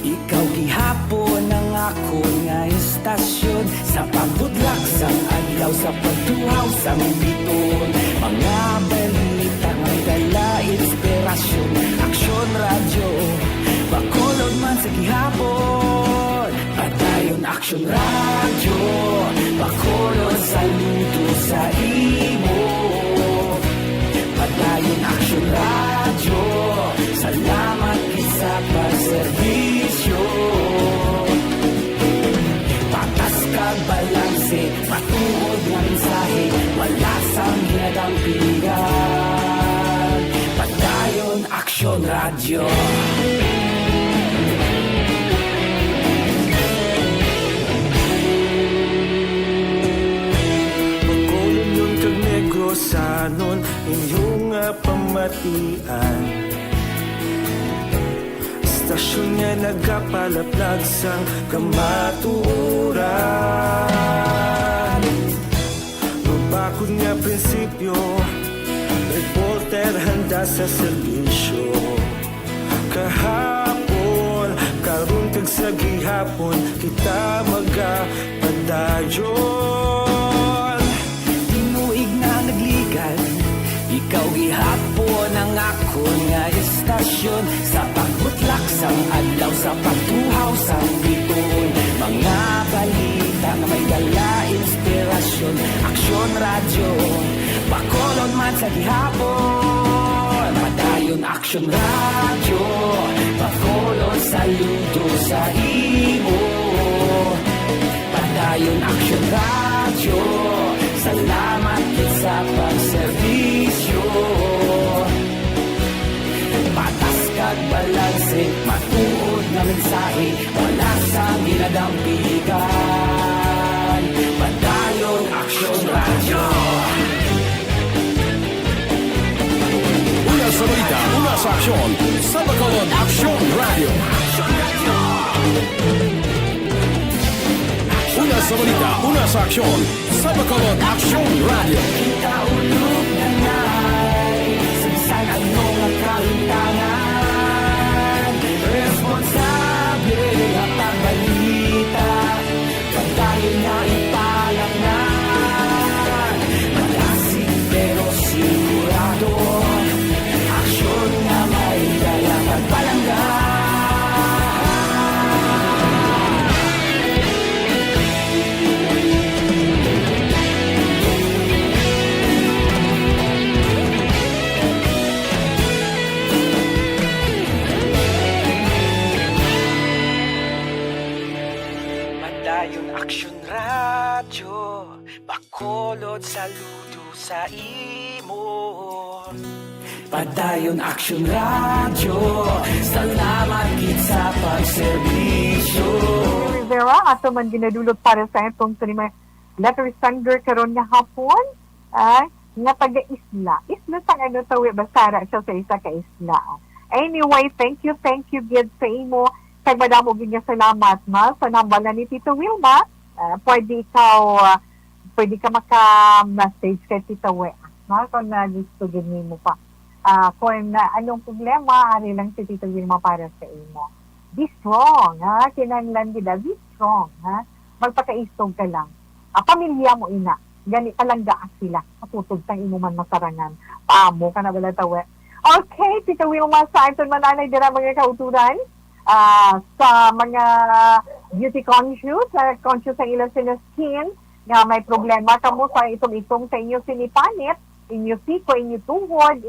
ikaw gihapon ang akon nga istasyon. Sa pagbudlak sang adlaw, sa pagtuhaw sang bituon, mga balita may dala inspirasyon. Aksyon Radyo, Bacolod man sa gihapon. Padayon Aksyon Radyo, Bacolod, saludo sa imo. Padayon Aksyon Radyo, salamat gid sa pagserbisyo. Patas kag balanse, matuod nga mensahe, wala sang ginadampigan. Padayon Aksyon Radyo. Bacolodnon kag Negrosanon, inyo nga pamatian. Istasyon nga nagapalaplag sang kamatuoran. Mabakod nga prinsipyo, reporter handa sa serbisyo. Kahapon, karon, kag sa gihapon, kita magapadayon. Tinuig na nagligan, ikaw gihapon ang akon nga istasyon. Sa pagbutlak sang adlaw, sa pagtuhaw sang bituon, mga balita nga may dala inspirasyon. Aksyon Radyo, Bacolod man sa gihapon. Padayon Aksyon Radyo, Bacolod, saludo sa imo. Padayon Aksyon Radyo, salamat gid sa pagserbisyo. Patas kag balanse, matuod nga mensahe, wala sang ginadampigan. Padayon Aksyon Radyo. Una sa balita, una sa aksyon, sa Bacolod Aksyon Radyo. Una sa balita, una sa aksyon, sa Bacolod Aksyon Radyo. Kita ulog na nai, sa Bisaya Lord, saludo sa imo. Padayon Action Radio, salamat gid sa pagserbisyo. Rivera, ato man ginadulot para sa atong sinima letter sender karon nga hapon, ah, nga taga-isla. Isla sang ano, tawi, basta ara siya sa isa ka isla. Anyway, thank you, thank you gid sa imo. Kag madamo gid nga salamat, ma, sa nambal na ni Tito Wilma. Ah, pwede ikaw, ah, pwede ka maka-message kay Tito Wi, ma, kung na gusto gid nimo pa. Ah, kung, ah, anong problema, ari lang si Tito Wilma para sa imo. Be strong, ha? Kinahanglan gid, ah, be strong, ha? Magpakaisog ka lang. Ah, pamilya mo ina. Gani, palanggaa sila. Kaputog sang imo man masarangan. Paamo ka na bala, tawe. Okay, Tito Wilma, sa aton mananay dira, mga kauturan, ah, sa mga beauty conscious, ah, conscious ang ila skin, nga may problema kamo sa itom-itom sa inyo sinipanit, inyo siko, inyo tuhod,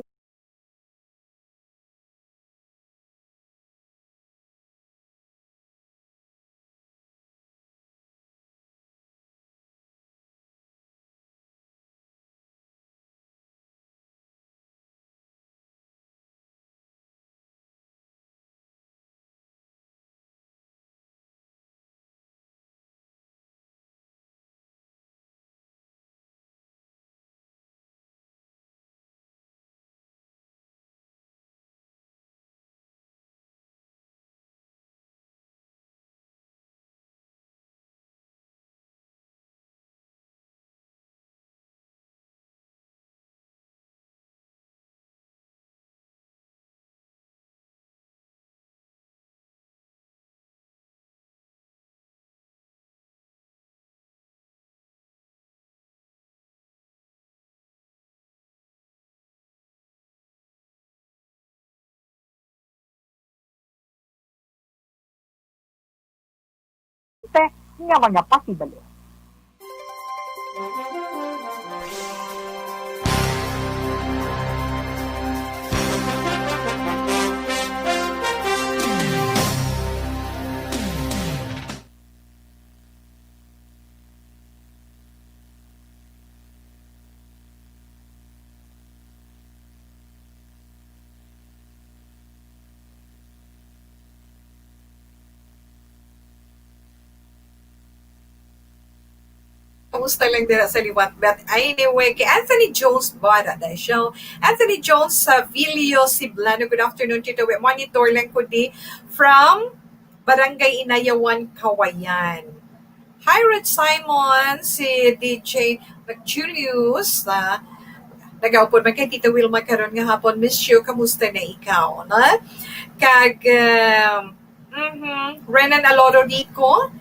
nga mga pasibalo. Kamusta lang dira sa liwat? But anyway, kay Anthony Jones Bara na siya. Anthony Jones Savilio Siblano, good afternoon, Tito Wi. Monitor lang ko di from Barangay Inayawan, Kawayan. Hi, Red Simon, si D J McJulius, ah, nagaupod man kay Tita Wilma karon nga hapon. Miss you, kamusta na ikaw, na? Kag, um, mhm, Renan Aloro Rico,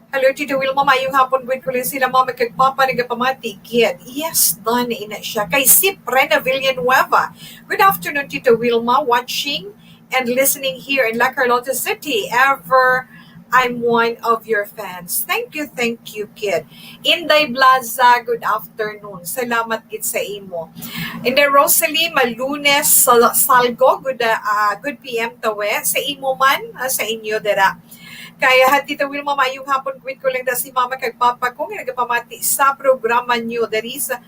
hello, Tita Wilma, mayong hapon, gid ko lang sila, mama kag papa, nagapamati, gid. Yes, done, ina siya. Kay Sip Rena Villanueva, good afternoon, Tita Wilma, watching and listening here in La Carlota City. Ever, I'm one of your fans. Thank you, thank you, kid. Inday Blaza, good afternoon. Salamat gid sa imo. Inday Rosalie Malunes Sal- Salgo, good, uh, uh, good P M, tawe. Sa imo man, uh, sa inyo dira. Kaya, ha, Tita Wilma, mayong hapon, greet ko lang da si mama kag papa ko nga nagapamati sa programa nyo diri sa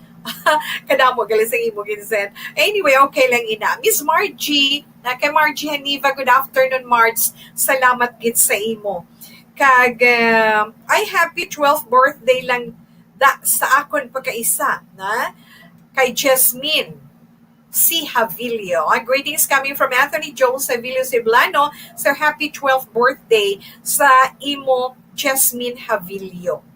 kadamo gali sa imo ginsend. Anyway, okay lang ina. Miss Margie, na kay Margie Haniva, good afternoon, Marge. Salamat gid sa imo. Kag, um, ay, happy twelfth birthday lang da sa akon pagkaisa, na kay Jasmine C. Javilio. Ah, greetings coming from Anthony Jones Javilio Ceblano. So, happy twelfth birthday sa imo, Jasmine Javilio.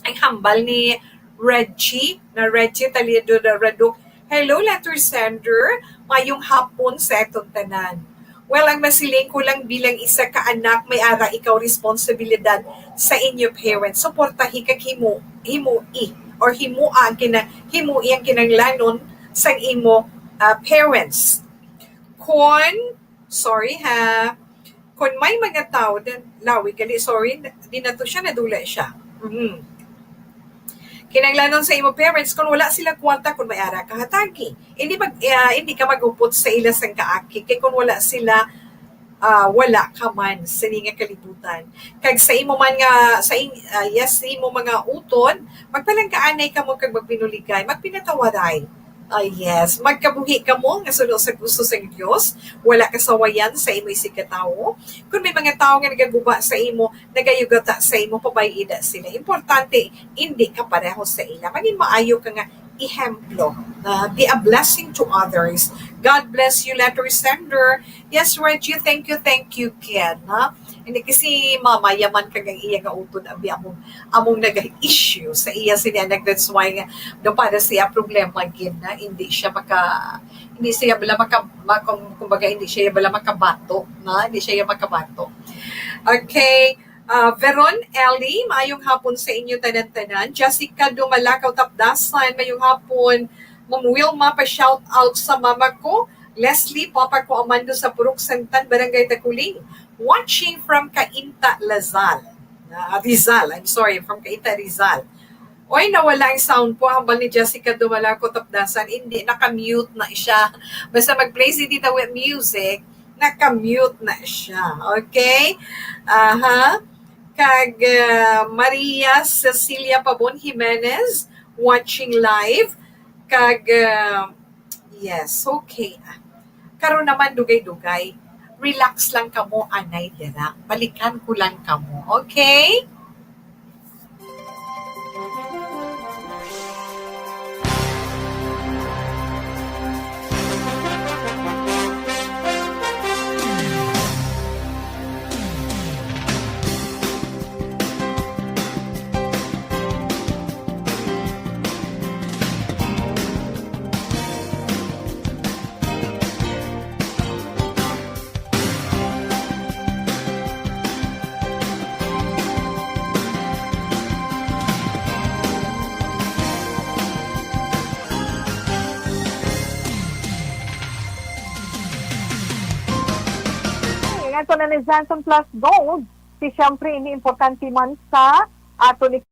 Ang hambal ni Reggie, na Reggie Talido na Raduk. Hello, letter sender. Mayong hapon sa aton tanan. Well, ang masiling ko lang, bilang isa ka anak, may ara ikaw responsibilidad sa inyo parents. Suportahi kag himu, himui or himua ang kina, himui ang kinahanglanon sang imo, ah, parents. Kon, sorry ha, kon may mga tao din, lawi gali, sorry, di na to siya, nadula siya. Mhm. Kinahanglanon sa imo parents, kung wala sila kwarta, kung may ara ka, hatagi. Hindi mag, ah, hindi ka magupot sa ila sang kaakig, kay kung wala sila, ah, wala ka man sini nga kalibutan. Kag sa imo man nga, sa in-, ah, yes, sa imo mga utod, magpalanggaanay kamo kag magpinuligay, magpinatawaray. Ah, yes, magkabuhi kamo nga suno sa gusto sang Dios, wala kasawayan sa imo isigkatawo. Kung may mga tawo nga nagaguba sa imo, nagayugata sa imo, pabayida sila. Importante, hindi ka pareho sa ila. Maging maayo ka nga ehemplo. Ah, be a blessing to others. God bless you, letter sender. Yes, Reggie, thank you, thank you, Ken, ha? Hindi kasi mama, yaman kag ang iya nga utod, abi, among, among nag-issue sa iya sini anak. That's why nga, do, para siya problema gid na hindi siya maka, hindi siya bala maka, maka, kumbaga, hindi siya bala makabato, na? Hindi siya makabato. Okay. Ah, Veron Ellie, maayong hapon sa inyo tanan-tanan. Jessica Dumalakaw Tapdasan, maayong hapon. Ma'am Wilma, pa-shout out sa mama ko, Leslie, papa ko, Amando sa Purok Santan, Barangay Taculing. Watching from Cainta, Lazal. Ah, Rizal, I'm sorry, from Cainta, Rizal. Oy, nawala ang sound po, hambal ni Jessica Dumalakaw Tapdasan. Hindi, naka-mute na siya. Basta mag-play si Tita Wi music, naka-mute na siya. Okay? Aha. Kag, ah, Maria Cecilia Pabon Jimenez, watching live. Kag, ah, yes, okay. Karon naman, dugay-dugay. Relax lang kamo, anay dira. Balikan ko lang kamo, okay? Ang ato na ni Johnson Plus Gold, si siyempre ini importante man sa ato ni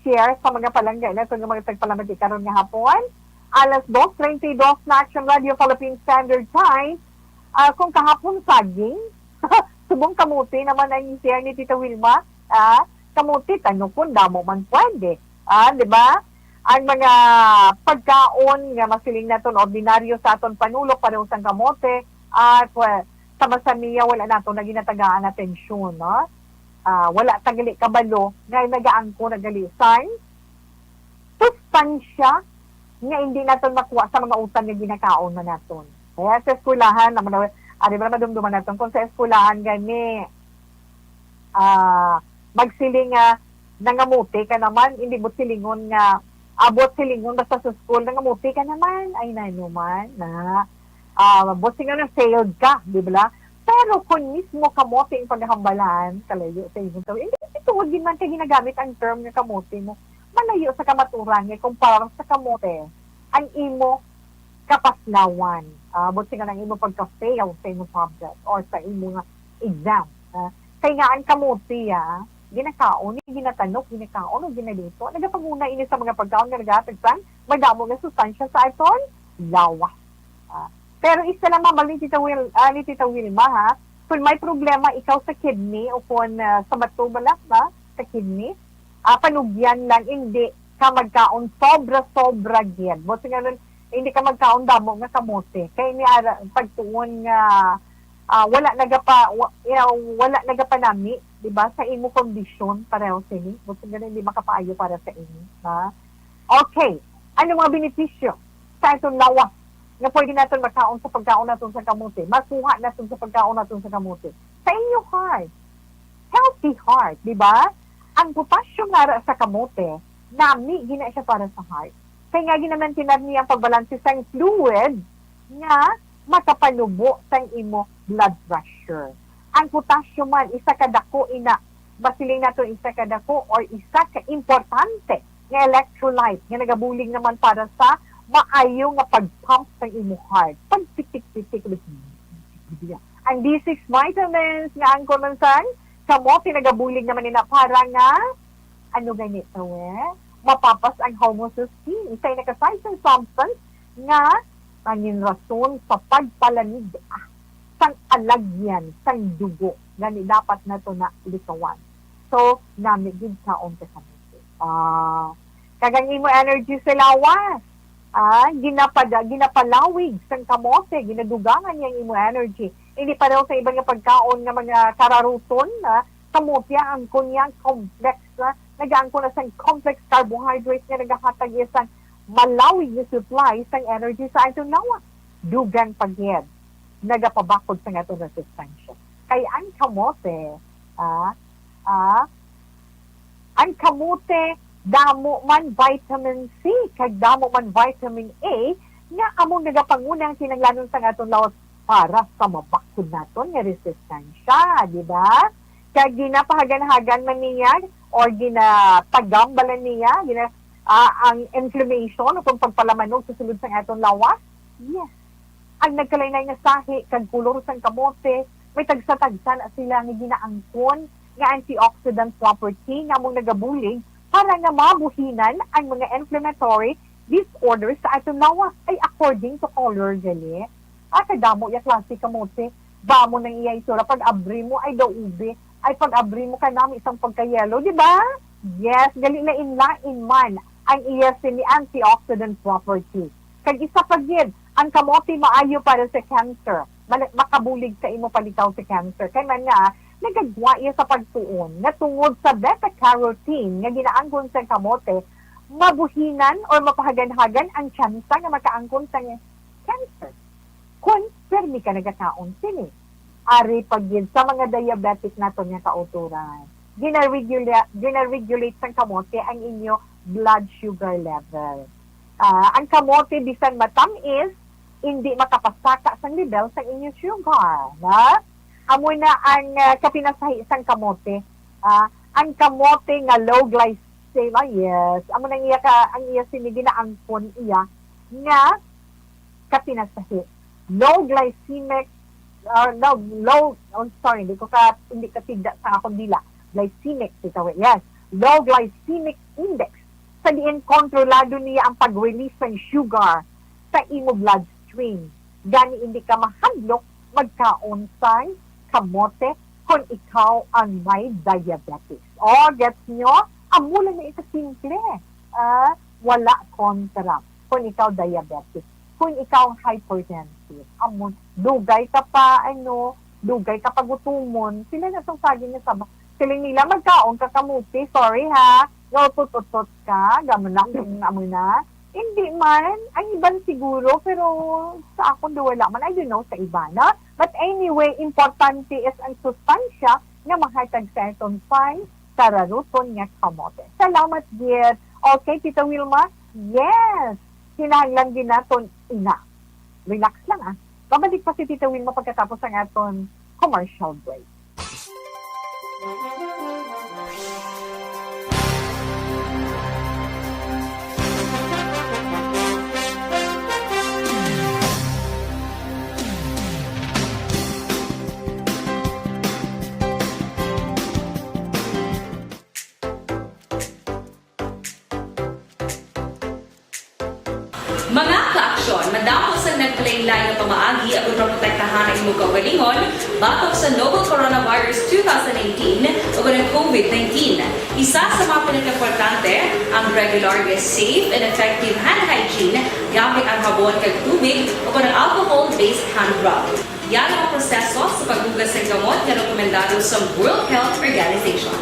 Share sa mga palangga naton nga mga tagpalamati karon nga hapon. Alas dos treinta y dos na, Action Radio Philippine Standard Time. Ah, kung kahapon saging, subong kamote naman ang share ni Tita Wilma. Ah, kamote, tanukon, damo man pwede. Ah, di ba? Ang mga pagkaon nga masiling naton ordinaryo sa aton panulok, pareho sang kamote, at, well, sa Masamiya, wala nato na ginatagaan atensyon, no? Ah, wala ta gali kabalo nga nagaangko na gali sang sustansya nga hindi naton makuha sa mga utan nga ginakaon man naton. Kaya sa eskwelahan, naman, ari ba madumduman naton kung sa eskwelahan gani, ah, magsiling nga, "Nangamuti ka naman," hindi buot silingon nga, ah, buot silingon basta sa school, "Nangamuti ka naman," ay, nano man, na, ah, buot silingon nga failed ka, di ba? Pero kung mismo kamote ang paghambalan, kalayo sa imong tawo, hindi, tungod gid man kay ginagamit ang term nga kamote mo, malayo sa kamatuoran nga kumpara sa kamote ang imo kapaslawan. Ah, buot silingon ang imo pagka-fail sa imong subject or sa imo nga exam. Ah, kay nga ang kamote, ah, ginakaon, ginatanok, ginakaon o ginaluto. Nagapanguna ini sa mga pagkaon nga nagahatag sang madamo nga sustansya sa aton lawas. Ah, pero isa lang, ma'am, ni Tita Wil, ah, ni Tita Wilma, ha? Kung may problema ikaw sa kidney o kung, ah, sa bato bala, ha? Sa kidney, ah, panugyan lang, hindi ka magkaon sobra-sobra gid. Buot silingon, hindi ka magkaon damo nga kamote. Kay ni ara, pagtuon nga, ah, wala nagapa, wa-, you know, wala nagapanami, di ba, sa imo kondisyon pareho sini. Buot silingon, hindi makapaayo para sa imo, ha? Okay. Ano mga benepisyo sa aton lawas nga pwede naton makaon sa pagkaon naton sa kamote? Makuha naton sa pagkaon naton sa kamote? Sa inyo heart. Healthy heart, di ba? Ang potassium nga ara sa kamote, nami gina siya para sa heart. Kay nga ginamantinar niya ang pagbalanse sang fluid nga makapanubo sang imo blood pressure. Ang potassium man, isa ka dako ina, masiling naton isa ka dako or isa ka importante nga electrolyte nga nagabulig naman para sa maayo nga pag-pump sang imo heart. Pagpitik-pitik, ang B six vitamins nga angkon man sang kamote nagabulig naman ina para nga, ano gani to, eh? Mapapas ang homocysteine, isa naka-side sang substance nga manginrason sa pagpalanig, ah, sang alagyan sang dugo. Gani dapat nato na likawan. So, nami gid kaon ka sa kamote. Ah, kag ang imo energy sa lawas, ah, ginapada-, ginapalawig sang kamote, ginadugangan niya ang imo energy. Hindi pareho sa iban nga pagkaon nga mga kararuton, ah, kamote ang kunyang complex, ah, nagaangkon na sang complex carbohydrates nga nagahatag iya sang malawig nga supply sang energy sa aton lawas. Dugang pa gid, nagapabakod sang aton resistensya. Kay ang kamote, ah, ah, ang kamote, damo man vitamin C, kag damo man vitamin A, nga among nagapanguna ang kinahanglanon sang aton lawas para sa mabakod naton nga resistensya, di ba? Kag ginapahaganhagan man niya or ginatagambalan niya, gina-, ah, ang inflammation o kung pagpalamanog sa sulod sang aton lawas. Yes. Ang nagkalainlain nga sahi kag kolor sang kamote, may tagsa-tagsa na sila nga ginaangkon nga antioxidant property nga among nagabulig para nga mabuhinan ang mga inflammatory disorders sa aton lawas. Ay, according to color, gali. Ah, kadamo ya klase kamote. Ba mo nang iya itsura, pag abri mo, ay daw ube. Ay, pag abri mo, kanami sang pagka-yellow, di ba? Yes, gali, lain-lain man ang iya sini antioxidant property. Kag isa pa gid, ang kamote maayo para sa cancer. Mala-, makabulig sa imo palikaw sa cancer. Kay man nga, nagagwa iya sa pagtuon nga tungod sa beta-carotene nga ginaangkon sa kamote, mabuhinan or mapahaganhagan ang tsansa nga makaangkon sa cancer. Kon permi ka nagakaon sini. Ari pa gid sa mga diabetic naton nga kautoran. Ginaregula-, ginaregulate sang kamote ang inyo blood sugar level. Ah, ang kamote, bisan matamis, hindi makapasaka sang level sang inyo sugar, na? Amo na ang, ah, kapinasahi sang kamote. Ah, ang kamote nga low glycemic, ah, yes. Amo na ang iya ka, ang iya sini ginaangkon iya nga kapinasahi. Low glycemic, ah, no, low, oh, sorry, hindi ko ka, hindi ka tigda sa akong dila. Glycemic, ito, yes. Low glycemic index. Sa diin kontrolado niya ang pag-release sang sugar sa imo bloodstream. Gani hindi ka mahadlok magkaon sang kamote kung ikaw ang may diabetes. O, gets nyo? Amo lang na ito simple. Ah, wala kontra kung ikaw diabetes. Kung ikaw hypertensive, amo, dugay ka pa, ano, dugay ka pa gutumon, sila na tong saging nga saba. Siling nila, "Magkaon ka kamote, sorry ha, nautot-utot ka, gamo na, mm, amo na." Hindi man, ang iban siguro, pero sa akon do wala man. I don't know sa iba, no? But anyway, importante is ang sustansya nga mahatag sa aton fine, kararuton nga kamote. Salamat, Git. Okay, Tita Wilma? Yes! Kinahanglan din naton ina. Relax lang, ah. Babalik pa si Tita Wilma pagkatapos ang aton commercial break. Mga kaaksyon, madamo sang nagkalainlain nga pamaagi aron maprotektahan ang imong kaugalingon batok sa novel coronavirus two thousand nineteen ug ang COVID nineteen. Isa sa mga pinakaimportante, ang regular nga safe and effective hand hygiene gamit ang habon kag tubig ug ang alcohol-based hand rub. Yari ang proseso sa paghugas sang kamot nga rekomendado sa World Health Organization.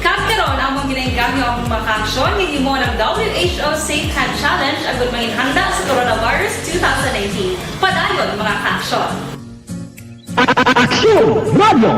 Kag karon, among ginaengganyo ang mga kaaksyon nga himo ng W H O Safe Hand Challenge agud manginhanda sa coronavirus two thousand nineteen. Padayon, mga kaaksyon. Aksyon Radio!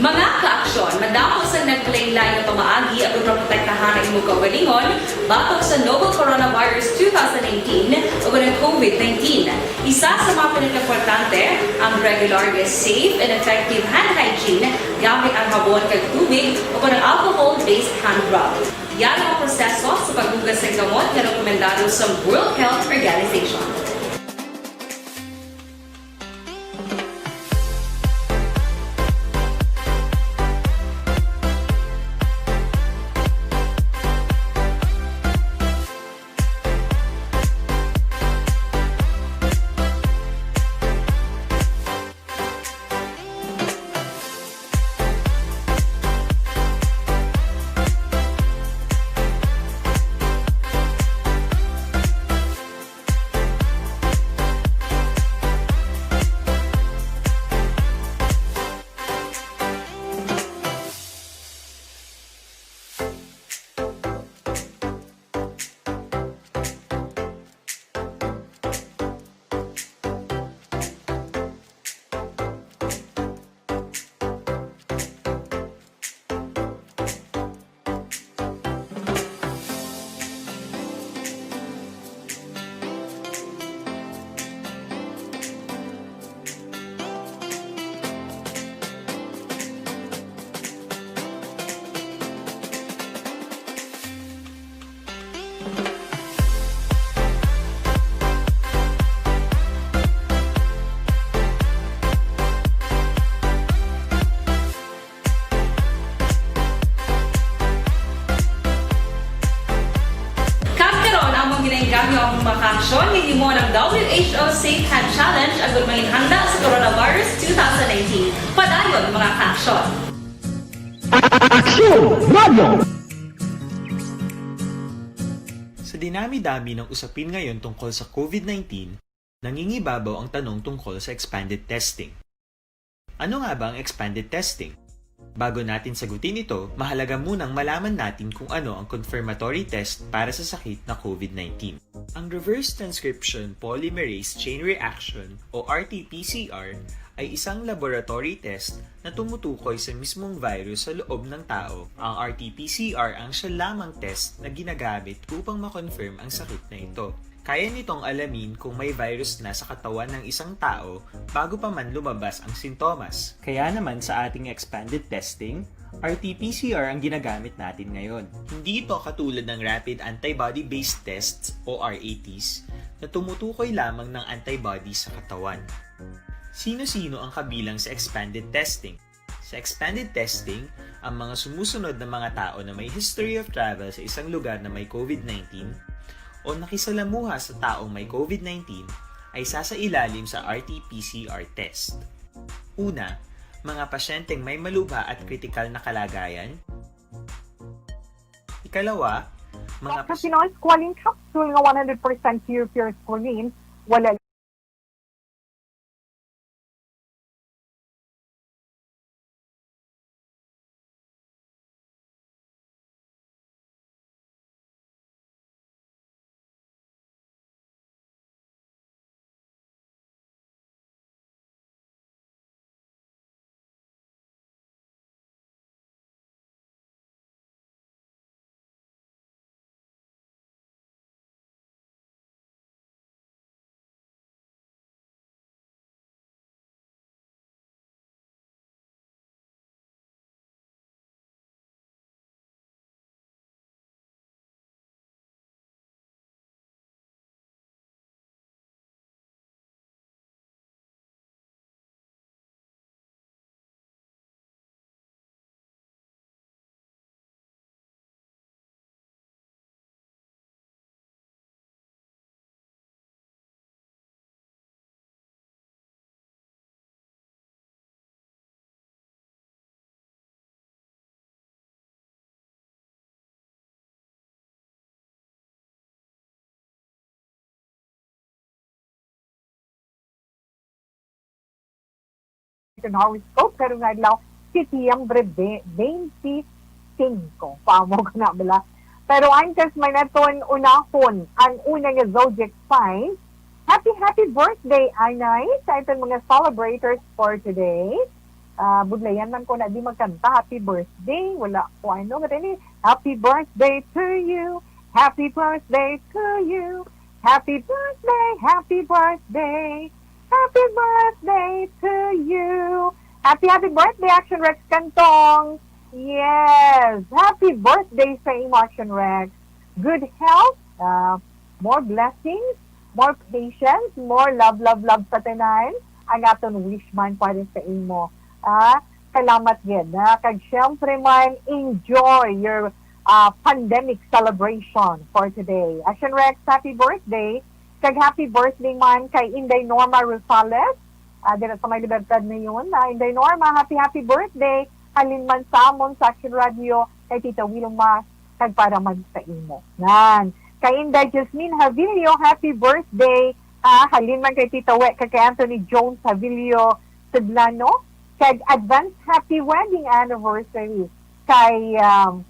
Mga kaaksyon, madamo sang nagkalainlain nga pamaagi aron maprotektahan ang imong kaugalingon batok sa novel coronavirus two thousand nineteen ug ang COVID nineteen. Isa sa mga pinakaimportante, ang regular nga safe and effective hand hygiene gamit ang habon kag tubig ug ang alcohol-based hand rub. Yari ang proseso sa paghugas sang kamot nga rekomendado sa World Health Organization. Kag karon, among ginaengganyo ang mga kaaksyon nga himo ng W H O Safe Hand Challenge agud manginhanda sa coronavirus two thousand nineteen. Padayon, mga ka-aksyon! Aksyon Radio! Sa dinami-dami ng usapin ngayon tungkol sa COVID nineteen, nangingibabaw ang tanong tungkol sa expanded testing. Ano nga ba ang expanded testing? Bago natin sagutin ito, mahalaga munang malaman natin kung ano ang confirmatory test para sa sakit na COVID nineteen. Ang reverse transcription polymerase chain reaction o R T P C R ay isang laboratory test na tumutukoy sa mismong virus sa loob ng tao. Ang R T P C R ang siya lamang test na ginagamit upang ma-confirm ang sakit na ito. Kaya nitong alamin kung may virus na sa katawan ng isang tao bago pa man lumabas ang sintomas. Kaya naman sa ating expanded testing, R T P C R ang ginagamit natin ngayon. Hindi ito katulad ng rapid antibody-based tests o R A Ts na tumutukoy lamang ng antibody sa katawan. Sino-sino ang kabilang sa expanded testing? Sa expanded testing, ang mga sumusunod na mga tao na may history of travel sa isang lugar na may COVID nineteen o nakisalamuha sa taong may COVID nineteen ay sasailalim sa R T P C R test. Una, mga pasyenteng may malubha at kritikal na kalagayan. Ikalawa, mga Sa Pinoy Squalene Capsule nga one hundred percent pure, pure squalene, wala Horoscope karong adlaw, Septyembre twenty-five, paamo ko na bala. Pero antes, may naton unahon ang una nga zodiac sign. Happy, happy birthday, anay, sa aton mga celebrators for today. Ah, budlayan man ko na di magkanta, happy birthday. Wala ko ano, but any, happy birthday to you. Happy birthday to you. Happy birthday, happy birthday. Happy birthday to you. Happy, happy birthday, Action Rex Cantong. Yes. Happy birthday sa imo, Action Rex. Good health, uh, more blessings, more patience, more love, love, love sa tanan. Ang aton wish man para sa imo. Ah, salamat gid, ha? Kag syempre man, enjoy your uh, pandemic celebration for today. Action Rex, happy birthday. Kag happy birthday man kay Inday Norma Rosales. Ah, dira sa may Libertad na yun. Ah, Inday Norma, happy, happy birthday. Halin man sa amon sa Action Radio kay Tita Wilma kag para man sa imo. Nan. Kay Inday Jasmine Havilio, happy birthday. Ah, halin man kay Tita We, kag kay Anthony Jones Havilio Sedlano. Kag advance happy wedding anniversary kay um,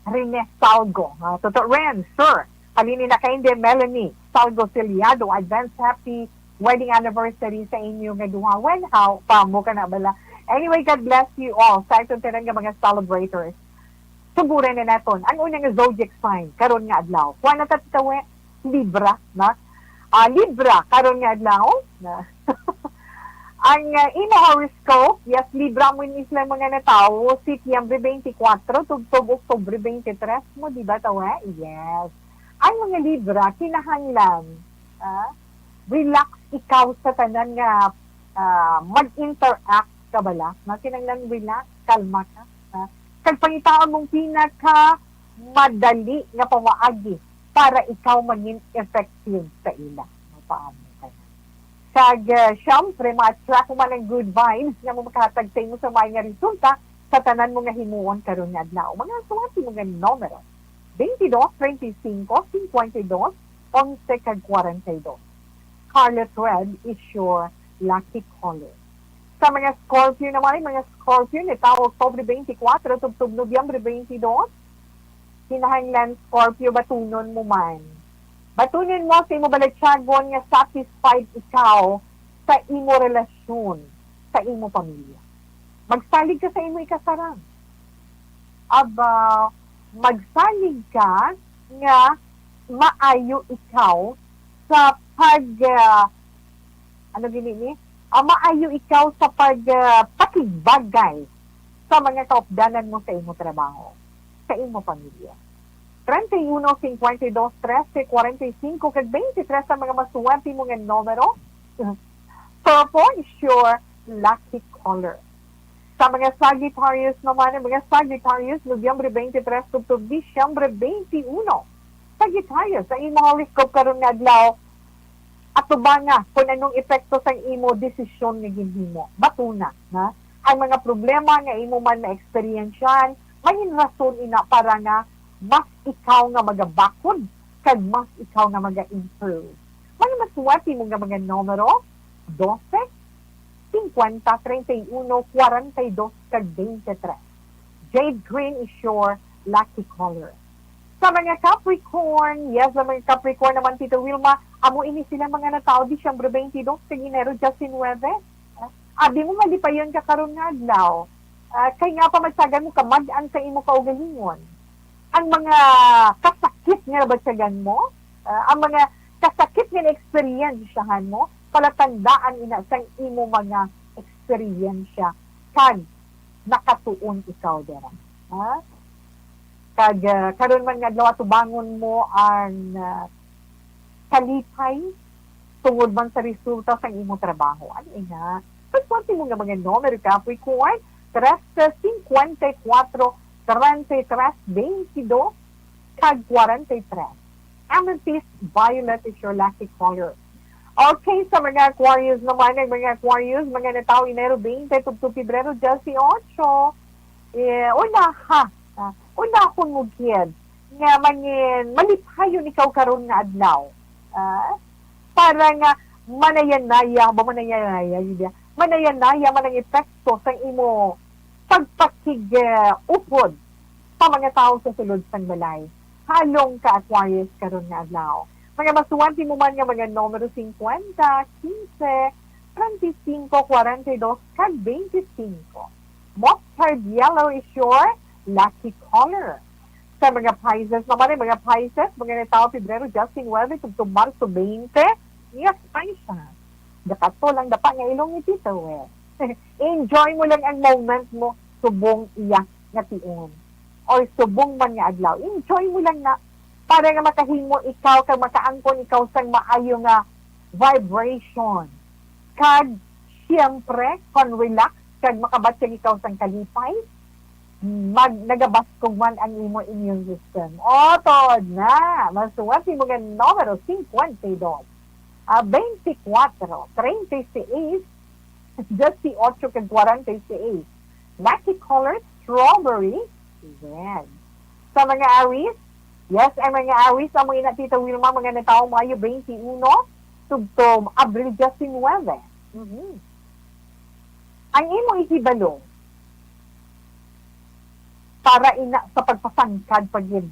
Rene Salgo. Ah, Toto Ren, sir. Halin ni na kay Inday Melanie Salgo Ciliado, advance happy wedding anniversary sa inyo nga duha. When, how, paamo ka na bala. Anyway, God bless you all. Sa itong tanan nga mga celebrators. Suguran na naton ang una nga zodiac sign karon nga adlaw. Kuha na ta, Tita We, Libra, na? Ah, Libra, karon nga adlaw, na? Ang uh, imo horoscope, yes, Libra mo ni sila mga natawo, Septyembre twenty-four, tugtog Oktubre twenty-three mo, di ba, Tawe? Yes. Ang mga Libra, kinahanglan, ah, relax ikaw sa tanan nga ah, mag-interact ka bala, nga kinahanglan relax, kalma ka, ha? Kag pangitaon mong pinaka madali nga pamaagi para ikaw maging effective sa ila. Mapaamo ka na. Kag, ah, syempre, ma-attract mo man ang good vibes nga mo makahatag sa imo sa may nga resulta sa tanan mo nga himuon karon nga adlaw. Mga suwerte mo nga numero, twenty-two, treinta y cinco, cincuenta y dos, onse, kag kwarenta y dos. Scarlet red is your lucky color. Sa mga Scorpio naman, mga Scorpio, nitawo Oktubre twenty-four tubtob Nobyembre twenty-two, kinahanglan, Scorpio, batunon mo man. Batunon mo sa imo balatyagon nga satisfied ikaw sa imo relasyon, sa imo pamilya. Magsalig ka sa imo ikasarang. Aba, magsalig ka nga maayo ikaw sa pag, ah, ano gini ni? Ah, maayo ikaw sa pag, ah, pakigbagay sa mga kaupdanan mo sa imo trabaho, sa imo pamilya. Treinta y uno, cincuenta y dos, trece, cuarenta y cinco, kag veintitrés ang mga masuwerte mo nga numero. Purple is your lucky color. Sa mga Sagittarius naman, ang mga Sagittarius, Nobyembre twenty-three tubtob Disyembre twenty-one. Sagittarius, ang imong horoscope karon nga adlaw, atubanga kung anong epekto sang imo desisyon nga ginhimo. Batuna, ha? Ang mga problema nga imo man na-eksperyensyahan, may rason ina para nga mas ikaw nga magabakod kag mas ikaw nga maga-improve. Mga masuwerte mo nga mga numero, dose, cincuenta, treinta y uno, cuarenta y dos, kag veintitrés. Jade green is your lucky color. Sa mga Capricorn, yes, sa mga Capricorn naman, Tito Wilma, amo ini sila mga natawo Disyembre twenty-two kag Enero diecinuebe. Abi mo, malipayon ka karon nga adlaw. Ah, kay nga pa, matyagan mo kamag-an sa imo kaugalingon. Ang mga kasakit nga nabatyagan mo, ah, ang mga kasakit nga naeksperyensyahan mo, palatandaan ina sang imo mga eksperyensya kag nakatuon ikaw dira. Ha? Kag, ah, karon man nga adlaw, atubangon mo ang, ah, kalipay tungod man sa resulta sang imo trabaho. Ano ina? Pagkuwante mo nga mga numero, Capricorn, trese, cincuenta y cuatro, treinta y tres, veintidós, kag cuarenta y tres. Amethyst violet is your lucky color. Okay, sa mga Aquarius naman, ang mga Aquarius, mga natawo Enero twenty tubtob Pebrero dieciocho, eh, una ha, ah, una akong mugid nga mangin, malipayon ikaw karon nga adlaw. Ah, para nga manayanaya, ba manayanaya, yun diya? Manayanaya man ang epekto sang imo pagpakig-, eh, upod sa mga tawo sa sulod sang balay. Halong ka, Aquarius, karon nga adlaw. Mga masuwerte mo man nga mga numero cincuenta, quince, treinta y cinco, cuarenta y dos, kag veinticinco. Mustard yellow is your lucky color. Sa mga Pisces naman, ang mga Pisces, mga natawo Pebrero diecinuebe tubtob Marso twenty, yes, Pisces. Dakato lang dapa nga ilong ni Tito, eh. Enjoy mo lang ang moment mo, subong iya nga tion. Or subong man nga adlaw. Enjoy mo lang na para nga makahimo ikaw kag makaangkon ikaw sang maayo nga vibration. Kag, siyempre, kon relax kag makabatyag ikaw sang kalipay, mag-, nagabaskog man ang imo immune system. O, tuod na! Masuwerte mo nga numero, cincuenta y dos, ah, veinticuatro, treinta y seis, dieciocho, kag cuarenta y seis. Lucky color, strawberry, red. Sa mga Aries, yes, ang mga Aries, amo ina, Tita Wilma, mga natawo Mayo twenty-one, tubtob Abril diecinuebe. Mhm. Ang imo ihibalo para ina sa pagpasangkad pa gid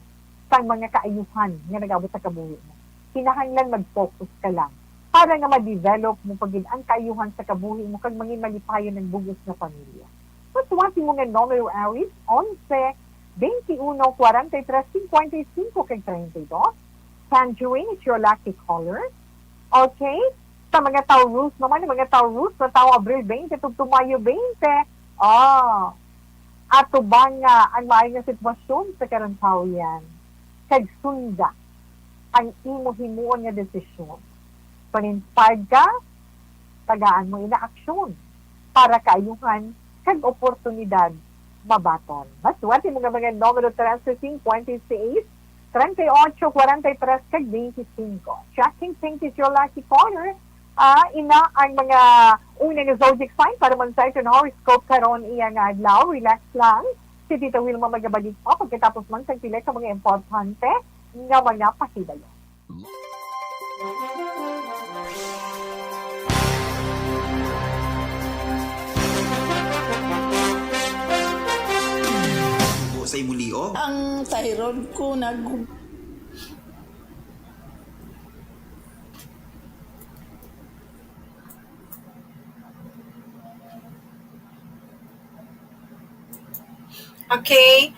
sang mga kaayuhan nga nag-abot sa kabuhi mo. Kinahanglan mag-focus ka lang para nga ma-develop mo pa gid ang kaayuhan sa kabuhi mo kag mangin malipayon ang bug-os nga pamilya. Masuwerte mo nga numero, Aries, onse, veintiuno, cuarenta y tres, cincuenta y cinco, kag treinta y dos. Tangerine is your lucky color. Okay? Sa mga Taurus naman, ang mga Taurus, natawo Abril twenty tubtob Mayo twenty. Ah, atubanga ang maayo nga sitwasyon sa karon tawo yan. Kag sunda ang imo himuon nga desisyon. Kon inspired ka, tagaan mo ina aksyon para kaayuhan kag oportunidad mabaton. Masuwerte mo nga mga numero trese, cincuenta y seis, treinta y ocho, cuarenta y tres, kag veinticinco. Checking pink is your lucky color. Ah, ina ang mga una nga zodiac sign para man sa aton horoscope karon iya nga adlaw. Relax lang. Si Tita Wilma magabalik pa pagkatapos man sang pila ka mga importante nga mga pahibalo. Buo sa imo liog. Ang thyroid ko nag Okay.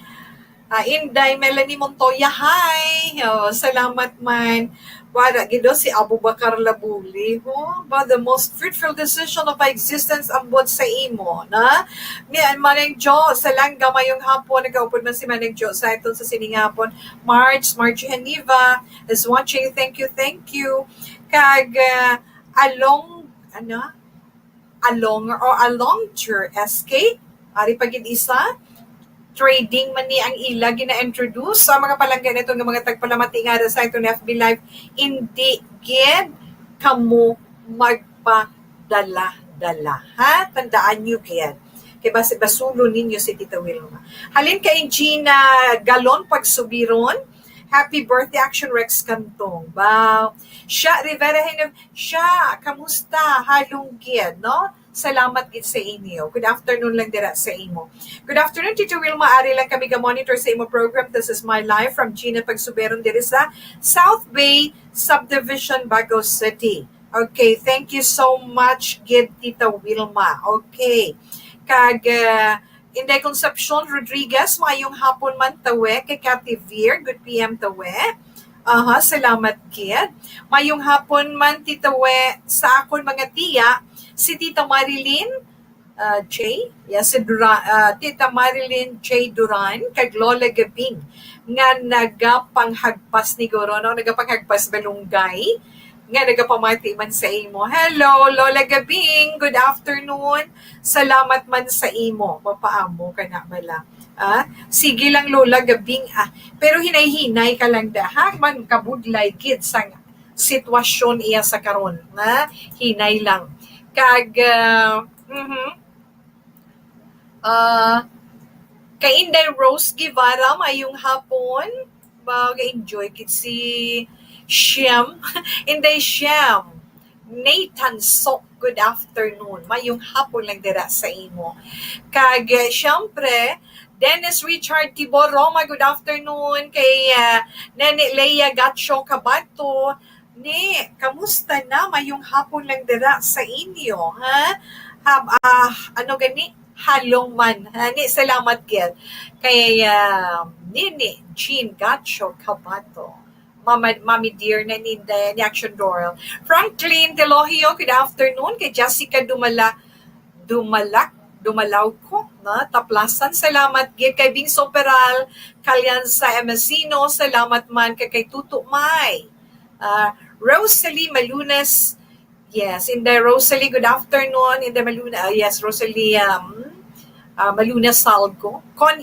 Ah, Inday Melanie Montoya, hi. Oh, salamat man. Wala gid, oh, si Abu Bakar Labuli. Oh, but the most fruitful decision of my existence ambot sa imo, na? Mi and Manang Jo, sa langga, mayong hapon. Nagaupod man si Manang Jo sa aton sa sining hapon. Marge, Marge Geneva is watching. Thank you, thank you. Kag, ah, along, ano? Along or along tour, S K? Ari pa gid isa? Trading man ni ang ila gina-introduce sa mga palangga nato nga mga tagpalamati nga ara sa aton F B Live. Indi gid kamo magpadala-dala, ha? Tandaan niyo gid. Kay basi basulon ninyo si Tita Wilma. Halin kay Gina Galon Pagsubiron. Happy birthday, Action Rex Cantong. Wow. Siya, Rivera Hino, siya, kamusta? Halong gid, no? Salamat gid sa inyo. Good afternoon lang dira sa imo. Good afternoon, Tita Wilma. Ari lang kami ga-monitor sa imo program. This is My Life from Gina Pagsuberon diri sa South Bay Subdivision, Bago City. Okay, thank you so much, gid Tita Wilma. Okay. Kag, uh, Inday Concepcion Rodriguez, mayong hapon man tawe kay Cathy Veer, good P M tawe. Aha, salamat gid. Mayong hapon man, Tita We, sa akon mga tiya, si Tita Marilyn, ah, J, yeah, si Dura, ah, Tita Marilyn J Duran, kag Lola Gabing, nga nagapanghagpas ni Goro, no? Nagapanghagpas balunggay, nga nagapamati man sa imo. Hello, Lola Gabing, good afternoon. Salamat man sa imo. Mapaamo ka na bala. Ah, sige lang, Lola Gabing, ah. Pero hinay-hinay ka lang da, ha? Man kabudlay gid sang sitwasyon iya sa karon, ha? Hinay lang. Kag, ah, mhm. Ah, kay Inday Rose Guevara, mayong hapon. Ba, ga-enjoy gid si Shem. Inday Shem. Nathan Sok, good afternoon. Mayong hapon lang dira sa imo. Kag, eh, siyempre, Dennis Richard Tibor Roma, good afternoon. Kay, ah, Nene Leia Gacho Cabato, Ni, kamusta na? Mayong hapon lang dira sa inyo, ha? Hab, ah, ano gani? Halong man. Ha? Ni, salamat gid. Kay, ah, Nini Jean Gacho Cabato. Mama, Mami Dear na ni, ni Action Doral. Franklin Delogio, good afternoon. Kay Jessica Dumala, Dumalak, Dumalaw ko, no? Taplasan, salamat gid. Kay Bingso Peral, Kalyansa Emesino, salamat man. Kay, kay Tuto May. Ah, Rosalie Malunas, yes. Inday Rosalie, good afternoon. Inday Maluna, ah, yes, Rosalie, um, ah, Maluna Salgo. Con,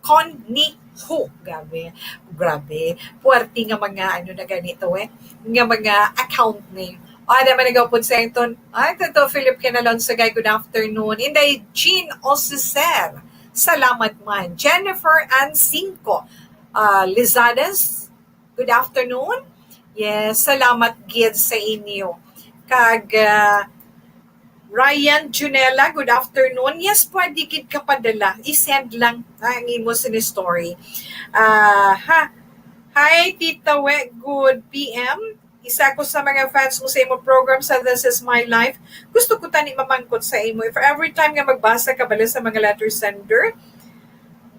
Con ni Ho, grabe. Grabe. Puwerte nga mga, ano na ganito eh, nga mga account name. O, ada man nagapon sa inton. Ay, Tito Philip Kinalon Sagay, good afternoon. Inday Jean Osiser, salamat man. Jennifer Ann Cinco, ah, Lizanes, good afternoon. Yes, salamat gid sa inyo. Kag, ah, Ryan Junela, good afternoon. Yes, pwede gid ka padala. I-send lang, ah, ang imo sini story. Ah, ha. Hi, Tita We, good P M. Isa ko sa mga fans mo sa imo program sa This Is My Life. Gusto ko tani mamangkot sa imo. If every time nga magbasa ka bala sa mga letter sender,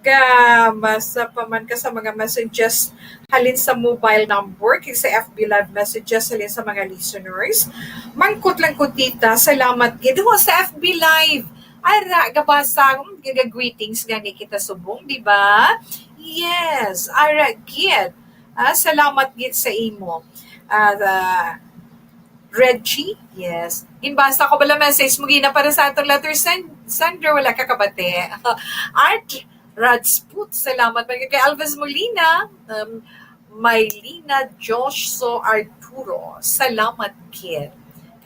gabasa pa man ka sa mga messages halin sa mobile number, kag sa F B Live messages halin sa mga listeners, mangkot lang ko, Tita. Salamat gid. Ho, sa F B Live, ara, gabasa, hmm, gaga-greetings gani kita subong, di ba? Yes, ara gid. Ah, salamat gid sa imo. Ah, ah, Reggie, yes. Ginbasa ko bala message mo gina para sa atong letter send, sender, wala ka kabati. Art Rajput, salamat man kay Alves Molina. Um, Maylina Joshso Arturo, salamat gid.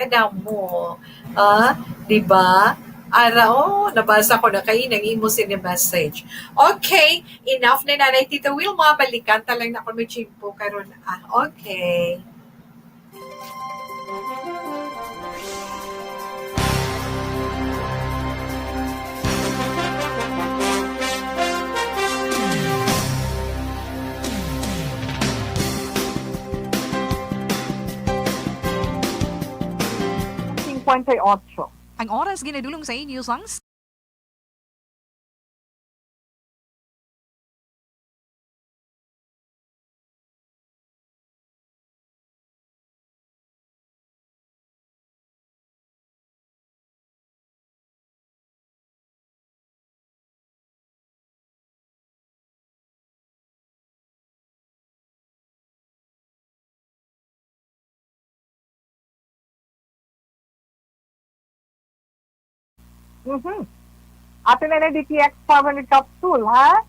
Kana mo, ah, di ba? Ara, oh, nabasa ko na kay nang imo sini message. Okay, enough na, Nanay Tita Wilma. Balikan ta lang na kung may tiyempo karon. Ah, okay. Cincuenta y ocho. Ang oras ginadulong sa inyo sang Mhm. Ato na na D T X five hundred capsule, ha?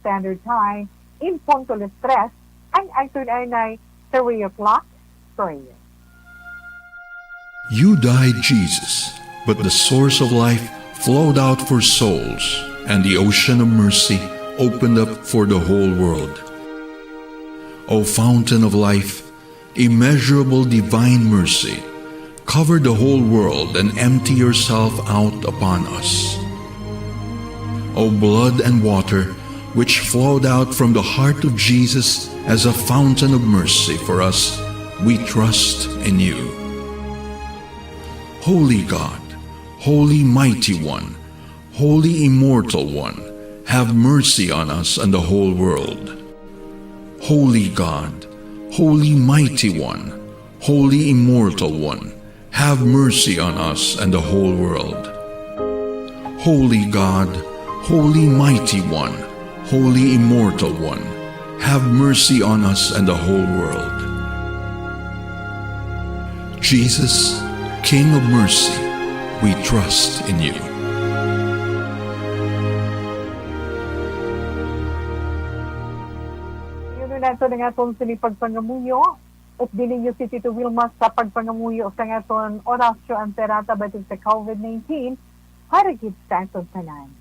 Standard Time, in punto las tres, ang aktual ay three o'clock, prayer. You died, Jesus, but the source of life flowed out for souls, and the ocean of mercy opened up for the whole world. O fountain of life, immeasurable divine mercy, cover the whole world and empty yourself out upon us. O blood and water, which flowed out from the heart of Jesus as a fountain of mercy for us, we trust in you. Holy God, Holy Mighty One, Holy Immortal One, have mercy on us and the whole world. Holy God, Holy Mighty One, Holy Immortal One, have mercy on us and the whole world. Holy God, Holy Mighty One, Holy Immortal One, have mercy on us and the whole world. Jesus, King of mercy, we trust in you. Yun na nato ang aton sini pagpangamuyo. Updi ninyo si Tito Wilma sa pagpangamuyo sa aton Oratio Imperata batok sa COVID nineteen, para gid sa aton tanan.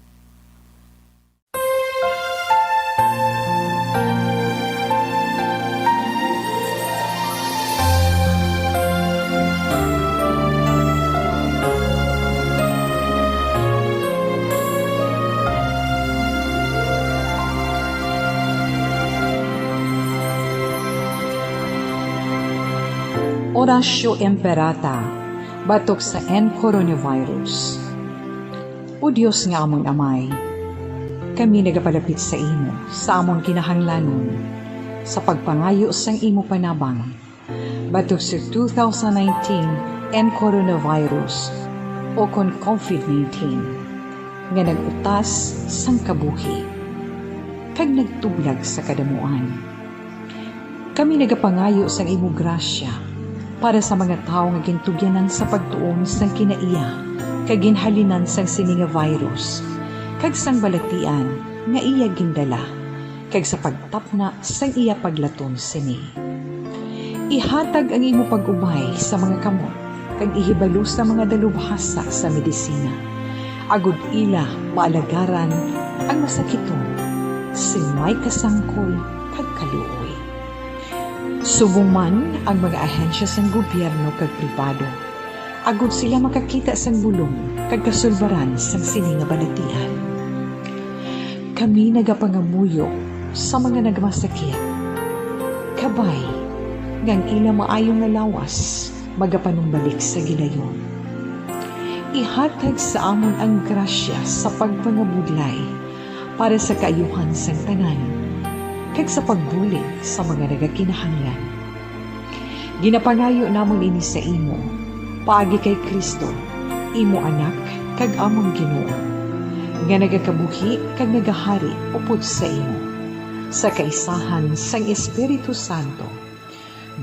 Oratio Imperata, batok sa N coronavirus. O Dios nga amon Amay, kami nagapalapit sa imo sa amon kinahanglanon, sa pagpangayo sang imo panabang, batok sa two thousand nineteen N coronavirus, o kon COVID nineteen, nga nag-utas sang kabuhi kag nagtublag sa kadamuan. Kami nagapangayo sang imo grasya para sa mga tawo nga gintugyanan sa pagtuon sang kinaiya kag ginhalinan sang sini nga virus, kag sang balatian nga iya gindala, kag sa pagtapna sang iya paglaton sini. Ihatag ang imo pag-ubay sa mga kamot, kag ihibalo sa mga dalubhasa sa medisina, agod ila maalagaran ang masakiton sing may kasangkol kag kaluoy. Subong man ang mga ahensya sang gobyerno kag pribado, agod sila makakita sang bulong kag kasulbaran sang sini nga balatian. Kami nagapangamuyo sa mga nagmasakit, kabay nga ang ila maayo nga lawas magapanumbalik sa gilayon. Ihatag sa amon ang grasya sa pagpangabudlay para sa kaayuhan sang tanan, kag sa pagbulig sa mga nagakinahanglan. Ginapangayo namon ini sa imo, paagi kay Cristo, imo Anak kag amon Ginoo, nga nagakabuhi kag nagahari upod sa imo, sa kaisahan sang Espiritu Santo,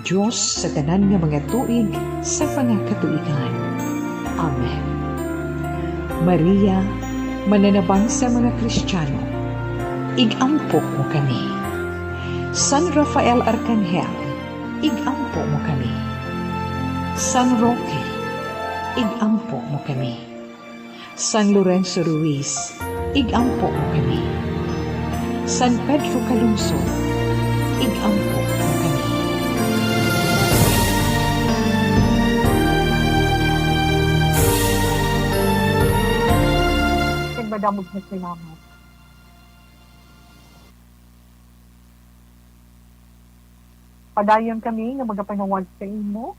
Dios sa tanan nga mga tuig sa mga katuigan. Amen. Maria, mananabang sa mga Kristiyano, ig-ampo mo kami. San Rafael Arcangel, ig-ampo mo kami. San Roque, ig-ampo mo kami. San Lorenzo Ruiz, ig-ampo mo kami. San Pedro Calungsod, ig-ampo mo kami. Kag madamo nga salamat. Padayon kami nga magapanawag sa imo,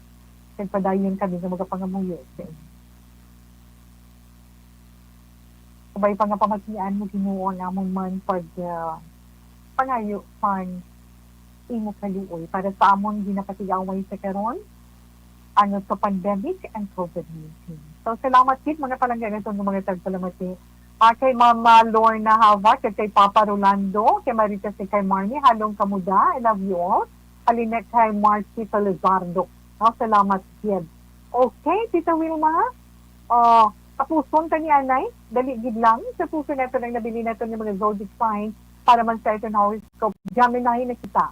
kag padayon kami nga magapangamuyo sa imo. Kabay pa nga pamatian mo, Ginoo, ang amon man pag, ah, pangayo sang imo kaluoy para sa amon ginapatigaw sa karon, ano, sa pandemic and COVID nineteen. So, salamat gid, mga palangga naton nga mga tagpalamati. Ah, kay Mama Lorna Hava, kag kay Papa Rolando, kay Marita, si kay Marnie, halong kamuda, I love you all. Halinek kay Marcy Felizardo. No, salamat gid. Okay, Tita Wilma, ah, tapuson ta ni anay, dali gid lang. Tapuson naton ang nabilin naton nga mga zodiac sign para man sa aton horoscope. Gemini na kita.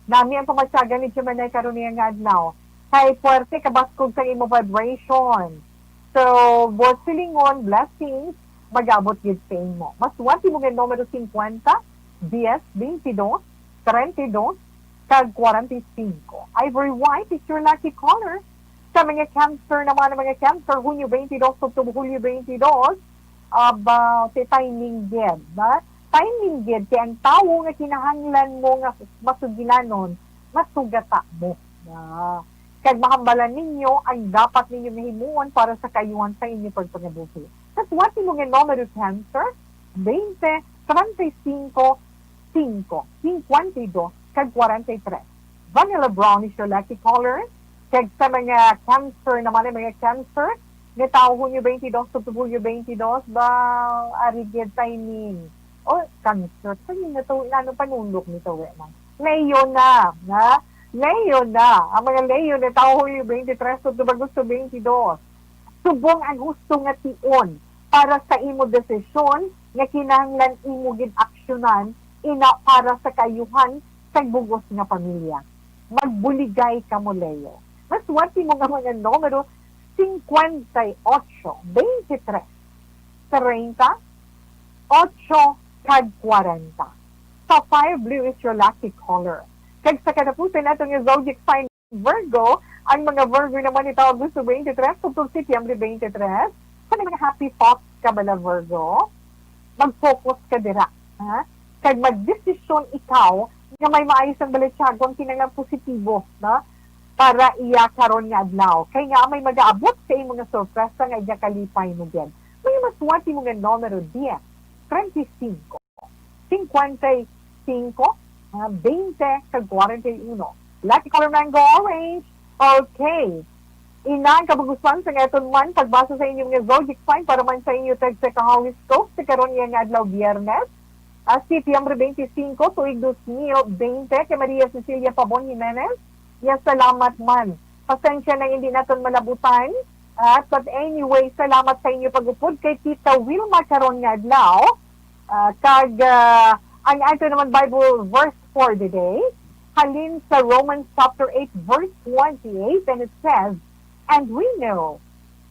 Nami ang pamatyagan ni Gemini karon niya nga adlaw. Kay puwerte kabaskog sa imo vibration. So, buot silingon, blessings, mag-abot gid sa imo. Masuwat imo nga numero fifty, diyes, twenty-two, treinta y dos, kag kwarenta y singko. Ivory white is your lucky color. Sa mga Cancer naman, ang mga Cancer, Hunyo twenty-two, Oktubre, Hulyo twenty-two, aba, si timing gid, ba? Timing gid, kay ang tawo nga kinahanglan mo nga masugilanon, masugata mo. Ah. Kag mahambalan ninyo ang dapat ninyo nga himuon para sa kaayuhan sa inyo pagpangabuhi. Sa suwat mo nga numero, Cancer, twenty, treinta y cinco, cinco, cincuenta y dos, kag kwarenta y tres. Vanilla brown is your lucky color. Kag sa mga Cancer naman, ang mga Cancer, nga tawo Hunyo twenty-two, Oktubre, Hulyo twenty-two, ba, ari gid timing. O, Cancer, sa inyo to, inano panunok nito, we, man. Leo na, na? Leo na. Ang mga Leo nga tawo Hulyo twenty-three, Oktubre, Agosto twenty-two. Subong ang husto nga tion para sa imo desisyon nga kinahanglan imo gid aksyonan, ina para sa kaayuhan sang bug-os nga pamilya. Magbuligay kamo, Leo. Masuwat mo nga mga numero, cincuenta y ocho, veintitrés, treinta, ocho, kag kwarenta. Sapphire blue is your lucky color. Kag sa katapusan nato nga zodiac sign, Virgo, ang mga Virgo naman ni tawo Agosto twenty-three, Oktubre, Setyembre twenty-three. Sa mga happy thoughts ka bala, Virgo, mag-focus ka dira, ha? Kag magdesisyon ikaw nga may maayo sang balatyagon, kinahanglan positibo, no? Para iya karon nga adlaw. Kay nga may magaabot sa imo nga sorpresa nga igakalipay mo gid. May masuwat mo nga numero, diyes, treinta y cinco, cincuenta y cinco, ah, veinte, kag kwarenta y uno. Lucky color, mango, orange. Okay. Ina ang kabug-usan sa aton man pagbasa sa inyo nga zodiac sign para man sa inyo tag sa kahoroscope sa karon nga adlaw, Biyernes, ah, Setyembre twenty-five, tuig dos mil veinte, kay Maria Cecilia Pabon Jimenez. Ya, salamat man. Pasensya na hindi naton malabutan. Ah, but anyway, salamat sa inyo pag-upod kay Tita Wilma karon nga adlaw. Ah, kag, ah, ang ato naman Bible verse for the day, halin sa Romans chapter eight, verse twenty-eight, and it says, "And we know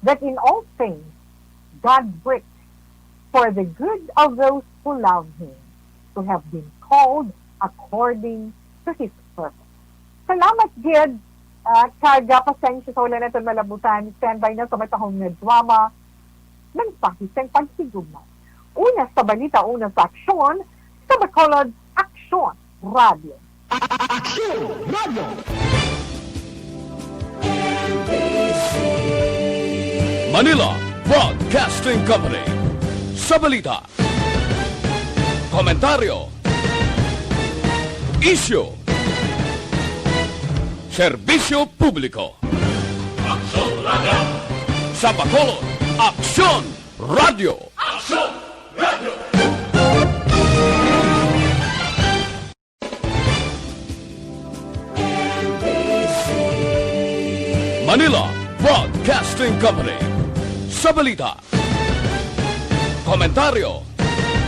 that in all things God works for the good of those who love Him, who have been called according to His purpose." Salamat gid, ah, kag, ah, pasensya sa wala naton malabutan. Standby na sa matahom nga drama, Mensahe sang Paghigugma. Una sa balita, una sa aksyon, sa Bacolod Aksyon Radio. Aksyon Radio. Manila Broadcasting Company. Sa balita, komentaryo, isyu, serbisyo publiko. Aksyon Radio. Sa Bacolod, Aksyon Radio. Aksyon Radio. Manila Broadcasting Company. Sa balita, komentaryo,